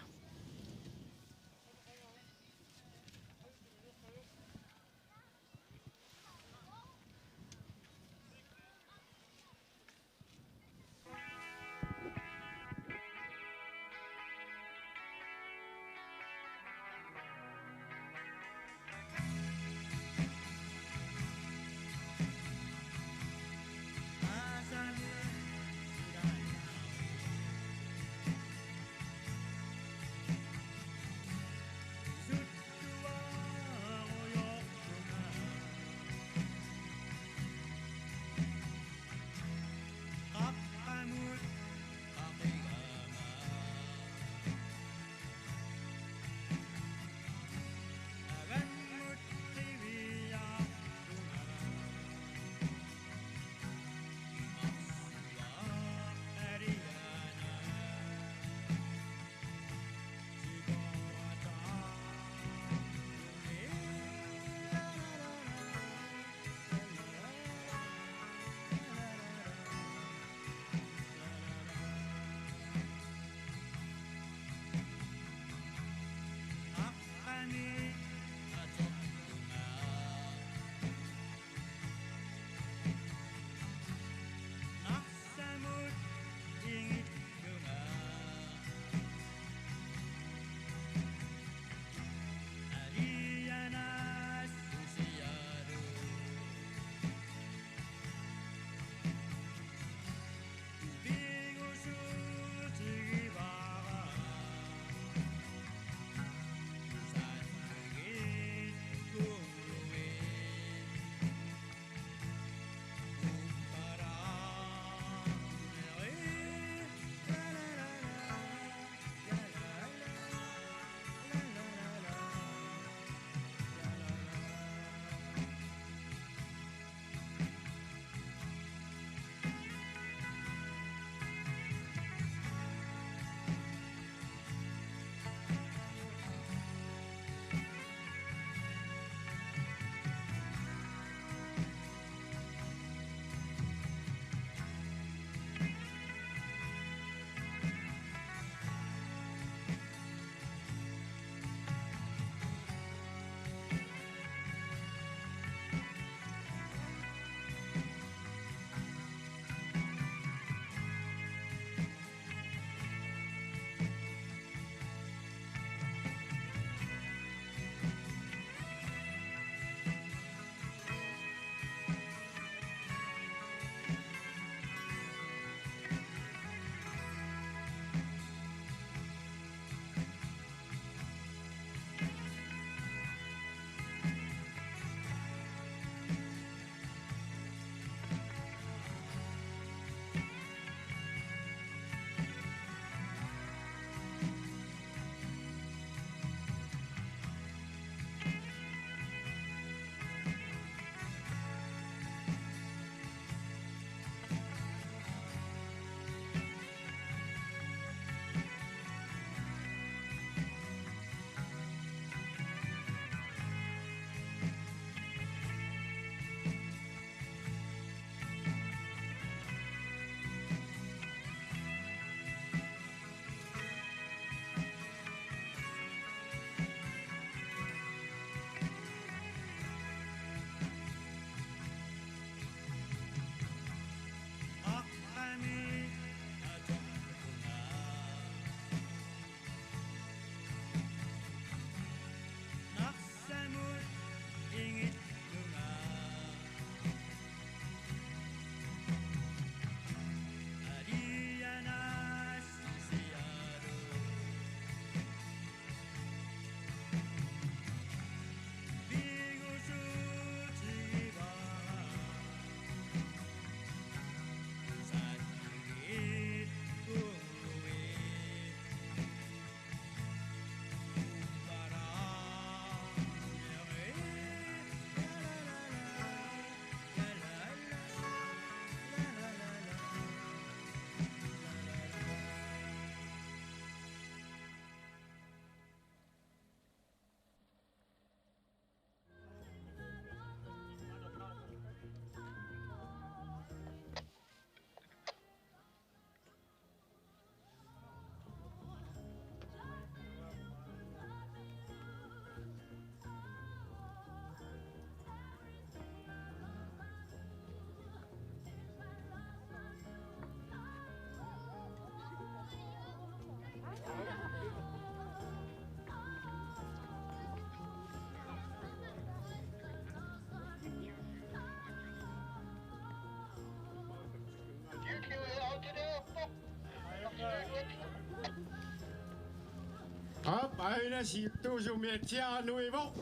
Aina siuttuusumik atsianuivoq.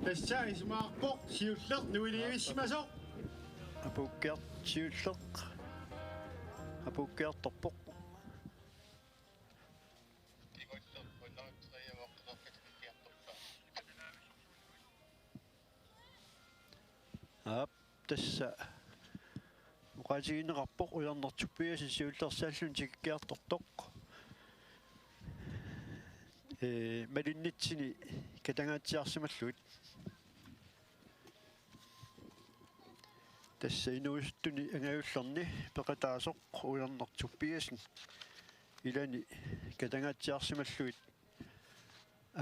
Tassa isumaqarpoq siulleq nuilivissimasoq. Apuukkiartoq siulleq. Apuukkiartorpoq. Aap, tassa oqaatigineqarpoq Ujarneq Tobiassen siullersaalluni tikikkiartortoq. Ee, malinnitsini katangaatsiarsimallugit. Tassa inuusuttuni angajullerni peqataasoq Ujarneq Tobiassen ilani katangaatsiarsimallugit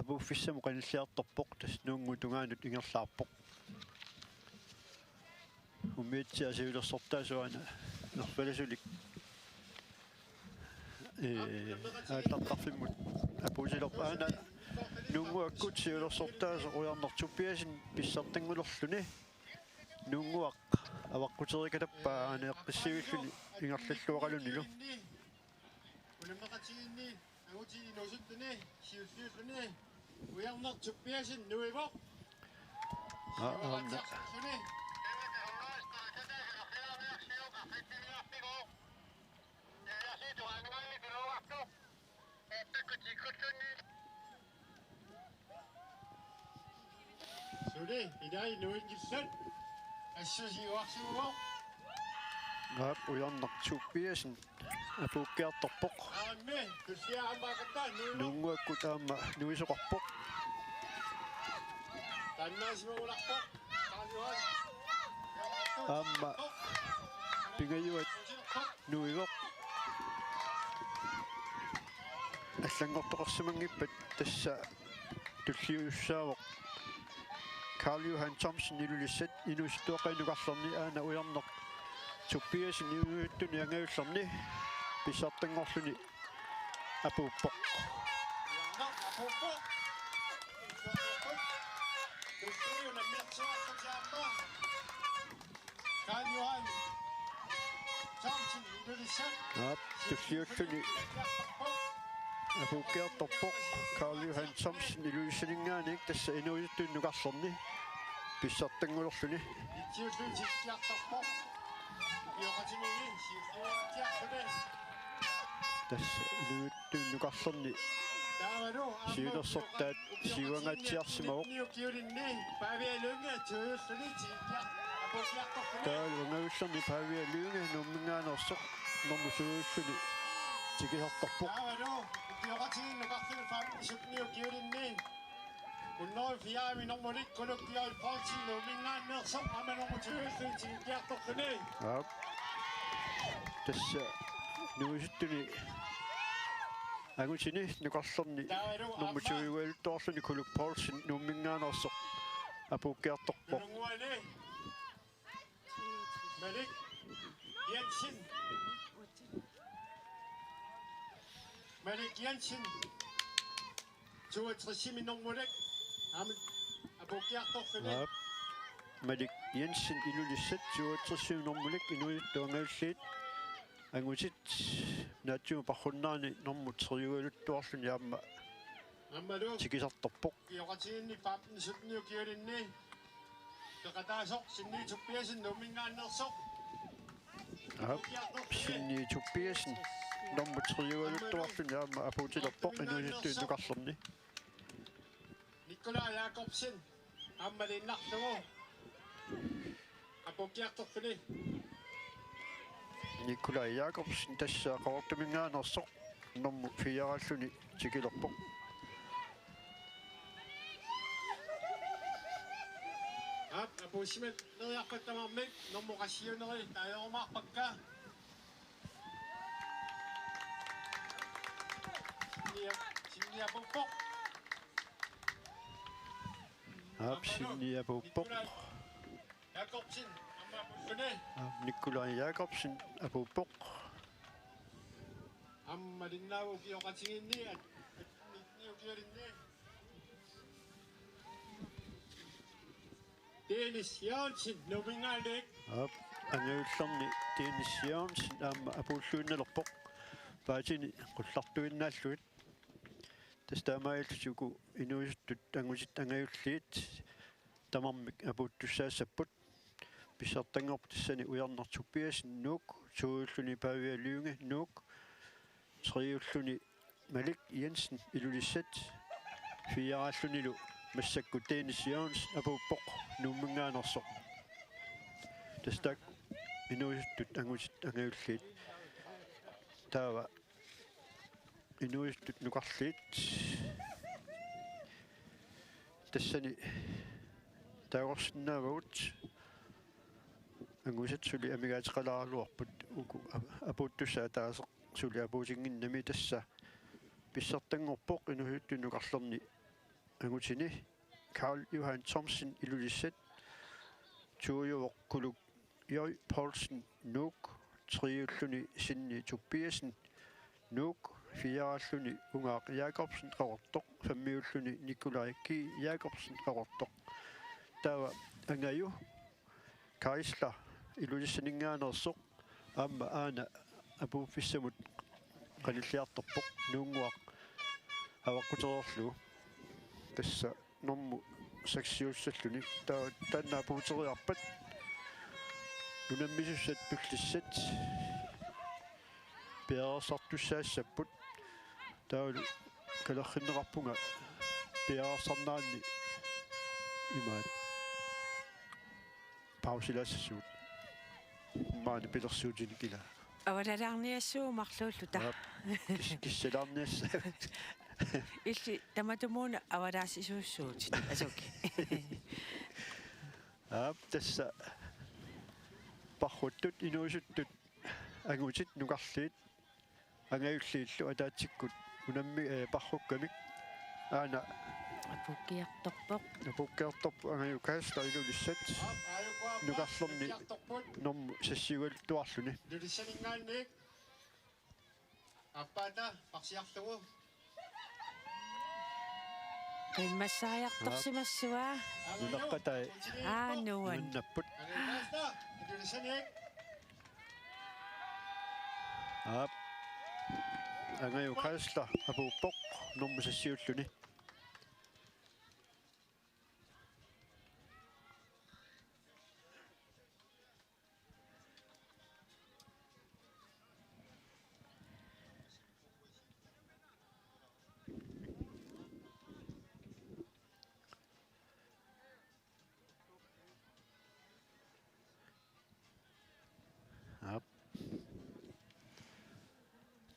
apuuffissamut qanilliartorpoq, tassa nuunnguup tungaanut ingerlaarpoq. Umiatsiaq siulersortaasoq aana nerfalasulik, ee, aallartarfimmut apuutilerpoq. Aana nuunnguakkut siulersortaasoq Ujarneq Tobiassen pissartanngulerluni. Nuunnguaq avaqquteri katappaa aana eqqissivilluni ingerlalluaqalunilu. Unammeqatigiinni angutit inuusuttuni siulliulluni Ujarneq Tobiassen nuivoq. Aa, aamma. Siuatsiarluni. Suli, ilai nuinngillat. Assut siuarsuuvoq. Aap, Ujarneq Tobiassen apuukkiartorpoq. Aammi, tullia aamma aqataa, nuivoq. Nuunnguakkut aamma nuisoqarpoq. Taannaasimagulaarpoq. Taannuan. Aamma pingajuat nuivoq. Allanngortoqarsimanngippat tassa tulliussaavoq Karl Johan Thomsen Ilulissat inuusuttuaqqani nukarlerni, aana Ujarneq Tobiassen inuusuttuni angajullerni pissartanngorluni apuuppoq. Ujarneq apuuppoq. Karl Johan Thomsen Ilulissat. Aap, tulliulluni apuukkiartorpoq Karl Johan Thomsen Ilulissaninngaanniit, tassa inuusuttuni nukarlerni pissartanngulerluni. Itsiulluni tikikkiartorpoq. Ukioqatigiinni siulliuatsiarluni. Tassa inuusuttuni nukarlerni siulersortaat siuangaatsiarsimavoq. Taavalu angajullerni Pavia Lynge Nuumminngaanneersoq normu syvulluni tikisartorpoq. Aap. Tassa inuusuttuni angutini nukarlerni normu tyveugaluttuarluni Kulu Poulsen Nuumminngaanneersoq apuukkiartorpoq. Malik Jensen. Malik Jensen. Toogtresimi normulik. Aamma apuukkiartorfini. Aap. Malik Jensen Ilulissat toogtresimi normulik inuusuttut angajulliit. Angutit naatsumik parrunnaani normu treugaluttuarluni aamma aammalu tikisartorpoq. Ukioqatigiinni femten sytten ukioqatigiinni peqataasoq Sinni Tobiassen Nuumminngaanneersoq. Aap, Sinni Tobiassen normu treugaluttuarluni aamma apuutilerpoq inuusuttuni nukarlerni. Nikolaj Jakobsen aamma malinnarlugu apuukkiartorfini. Nikolaj Jakobsen tassa Qaqortuminngaanneersoq normu firelluni tikilerpoq. Aap, apuussimaleriarpat tamarmik normu qassiuneri taanerumaarpakka. Sinni, Sinni apuuppoq. Aap, Sinni apuuppoq. Jakobsen, aamma apuulluni. Aap, Nikolaj Jakobsen apuuppoq. Aamma malinnaavoq ukioqatigiinni, at-, at-, nitten ukioqatigiinni. Dennis Jørgensen, Nuumminngaanniit. Aap, angajullerni Dennis Jørgensen aamma apuulluinnalerpoq. Paatini qullartuinnaallugit. Tassa taamaalillutik uku inuusuttut angutit angajulliit tamarmik apuuttussaassapput. Pissartanngorpoq tassani Ujarneq Tobiassen, Nuuk, toiulluni Pavia Lynge, Nuuk, treiulluni Malik Jensen, Ilulissat, fireallunilu massakkut Dennis Jørgensen apuuppoq, Nuumminngaanneersoq. Tassa taakku inuusuttut angutit angajulliit. Taava inuusuttut nukarliit. Tassani taagorsinnaavagut. Angusat suli amigaateqalaaraluarput uku ap-, apuuttussat ataaseq suli apuutinnginnami. Tassa pissartanngorpoq inuusuttut nukarlerni angutini Karl Johan Thomsen, Ilulissat, toiuvoq Kuluk J. Poulsen, Nuuk, treiulluni Sinni Tobiassen, Nuuk, firealluni Ungaaq Jakobsen, Qaqortoq, femmiulluni Nikolaj G. Jakobsen, Qaqortoq. Taava Angaju Geisler Ilulissaninngaanneersoq, aamma aana apuuffissamut qanilliartorpoq, Nuunnguaq avaqqutereerlugu. Tassa normu seksiussalluni. Ta-, taanna apuuteriarpat unammisussat tullissat piareersartussaassapput. Taavalu kalerrinneqarpunga piareersarneranni imaat pausilaassasugut. Maani pilersuutinik ila. Avalalaarniassuugut marluulluta. Aap. Kis-, kissalaarniassaagut. Illit tamatumuuna avalaassisuussuutit. Asuki. Aap, tassa parruttut inuusuttut angutit nukarliit angajulliillu ataatsikkut unammi-, eh, parrukkamik aana apuukkiartorpoq. Apuukkiartorpoq Angaju Geisler Ilulissat nukarlerni normu seksiugaluttuarluni. Ilulissaninngaanniit aappaata paarsiarlugu. Qimmassaariartorsimassavaa. Nunaqqatai. Aa, nuan. Nuannapput. Aap. Angaju Geisler apuuppoq normu seksiulluni. Aap.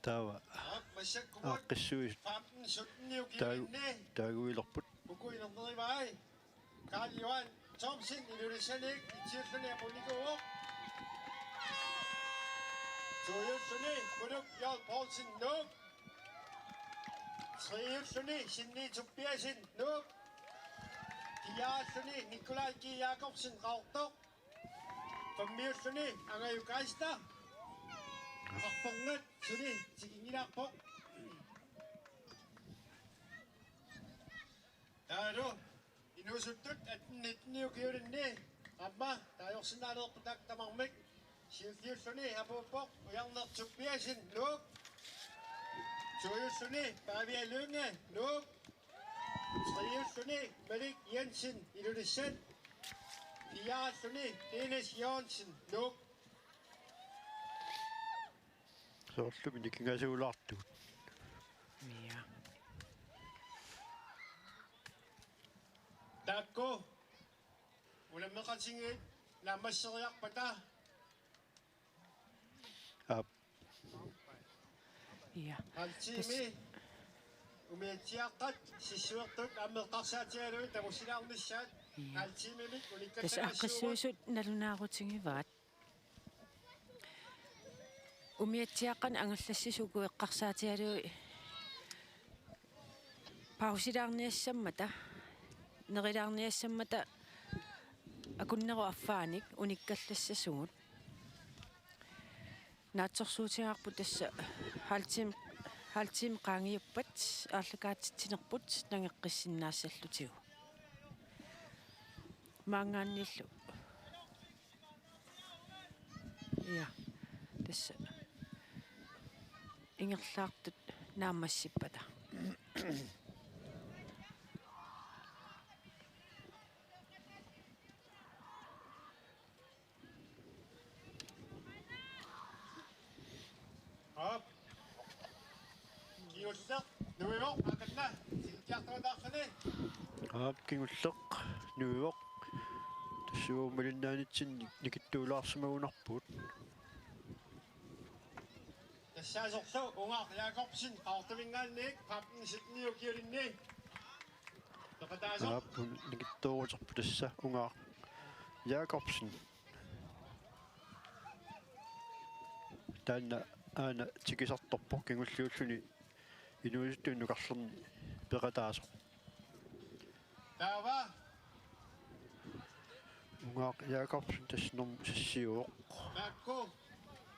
Taava. Aap, massakkut aaqqissuisut femten sytten taagu-, taaguilerput. Uku inernerivai. Karl Johan Thomsen Ilulissaniit etsiulluni apuunnikuuvoq. Toiulluni Kuluk J. Poulsen, Nuuk. Treiulluni Sinni Tobiassen, Nuuk. Firealluni Nikolaj G. Jakobsen, Qaqortoq. Femmiulluni Angaju Geisler. Arfernat suli tikinngilaarpoq. Taavalu inuusuttut atten nitten ukiulinni aamma taagorsinnaalerput taakku tamarmik. Siulliulluni apuuppoq Ujarneq Tobiassen, Nuuk. Toiulluni Pavia Lynge, Nuuk. Treiulluni Malik Jensen, Ilulissat. Firealluni Dennis Jørgensen, Nuuk. Soorlumi nikingaasuulaartugut. Ja. Taakku unammeqatigiit naammasseriarpata. Aap. Ja. Halv time. Tassa umiatsiaaqqat sissuertut aamma eqqarsaatigalugit tamussilaarnissaat. Ja. Halv timemik unikkallagassuugut. Tassa aaqqissuisut nalunaarutigivaat. Umiatsiaaqqat angerlassisut uku eqqarsaatigalugit pausilaarniassammata, nerilaarniassammata akunnerup affaanik unikkallassasugut. Naatsorsuutigaarput tassa halv time, halv time qaangiuppat aallakaatitsinerput nangeqqissinnaassallugu. Maanngaanniillu. Ja. Tassa ingerlaartut naammassippata. Aap. Kingulleq nuivoq, akanna tikittiartuataarluni. Aap, kingulleq nuivoq. Tassa uagut malinnaanitsinni nikittuulaarsimagunarpugut. Tassaasorlu Ungaaq Jakobsen Qaqortuminngaanniit, tretten sytten ukiulinni. Peqataasoq. Aap, nikittooruterput tassa Ungaaq Jakobsen. Taanna aana tikisartorpoq kingulliulluni inuusuttuinnarni nukarlerni peqataasoq. Taava. Ungaaq Jakobsen tassa nummer seksiuvoq. Taakku.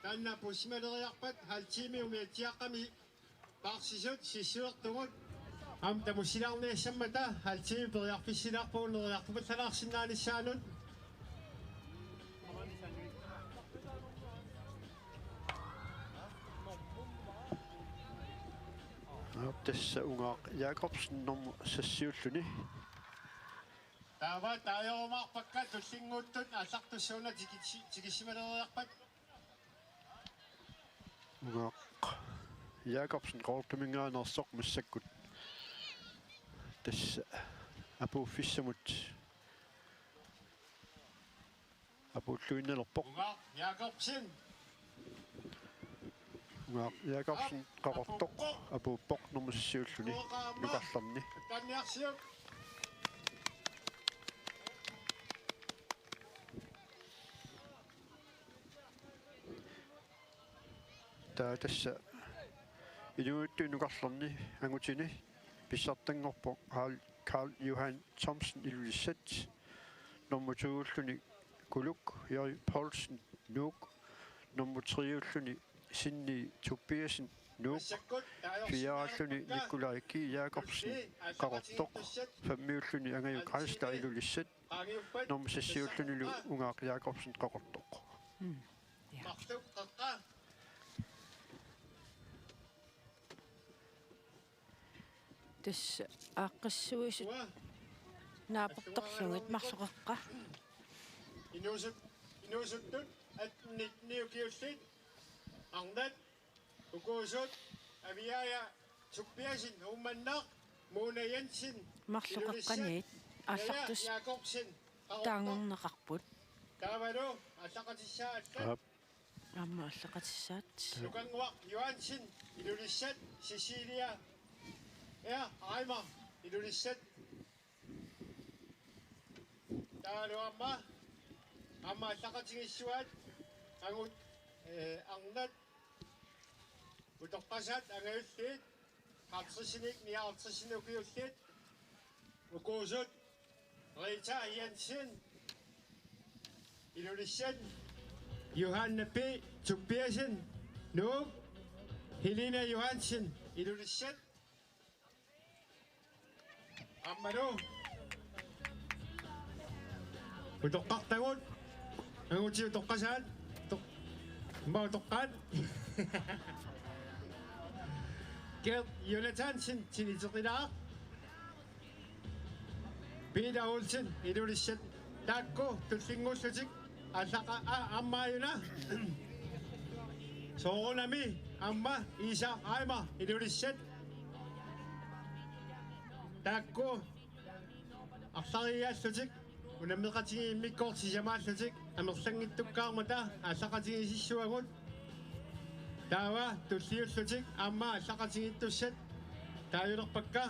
Taanna pusimaleriarpat halv time umiatsiaqqami paarsisut sissuertugut. Aamma tamussilaarniassammata halv time periarfissilaarpugut neriartupallalaarsinnaanissaanut. Aap, tassa Ungaaq Jakobsen nummer seksiulluni. Taava taajorumaarpakka tullinnguuttut aallartussuuna tikissi-, tikissimaleriarpat. Ungaaq Jakobsen Qaqortuminngaanneersoq massakkut. Tassa apuuffissamut apuulluinnalerpoq. Ungaaq Jakobsen. Ungaaq Jakobsen Qaqortoq apuuppoq nummer seksiulluni nukarlerni. Tanniarsiuk. Taava tassa inuusuttuinnarni nukarlerni angutini pissartanngorpoq Carl, Carl Johan Thomsen Ilulissat, nummer to-ulluni Kuluk J. Poulsen Nuuk, nummer tre-ulluni Sinni Tobiassen Nuuk, fire-ulluni Nikolaj G. Jakobsen Qaqortoq, fem-ulluni Angajuk Reistad Ilulissat, nummer seksiullunilu Ungaaq Jakobsen Qaqortoq. Mm. Ja. Tassa aaqqissuisut naapertorlugit marloqeqqa. Inuusut-, inuusuttut atten nitten ukiullit arnat ukuusut Aviaja Tobiassen Uummannaq, Mona Jensen marloqeqqaniit Ilulissat, aallartus Naja Jakobsen Qaqortoq. Taanngorneqarput. Taavalu aallaqatissaat allat. Aap. Aamma aallaqatissaat. Nukannguaq Johansen Ilulissat, Cecilia R. Reimer Ilulissat. Taavalu aamma, aamma aallaqatigiissuaat angut, eh, arnat utoqqasaat angajulliit halvtredsinik nioghalvtredsinik ukiullit ukuusut Rita Jensen Ilulissat, Johanne P. Tobiassen Nuuk, Helena Johansen Ilulissat. Aammalu utoqqartagut, angutit utoqqasaat, utoq-, immaqa utoqqaat. Gert Jonathansen, Tiniteqilaaq. Peter Olsen Ilulissat, taakku tullinnguullutik. Aallaqa-, a-, aamma aajuna. Soorunami aamma Isak Reimer Ilulissat. Taakku arlariiaallutik unammeqatigiit immikkoortut sisamaallutik amerlanngittukkaarmata aallaqatigiississuagut. Taava tulliullutik aamma aallaqatigiittussat taajulerpakka.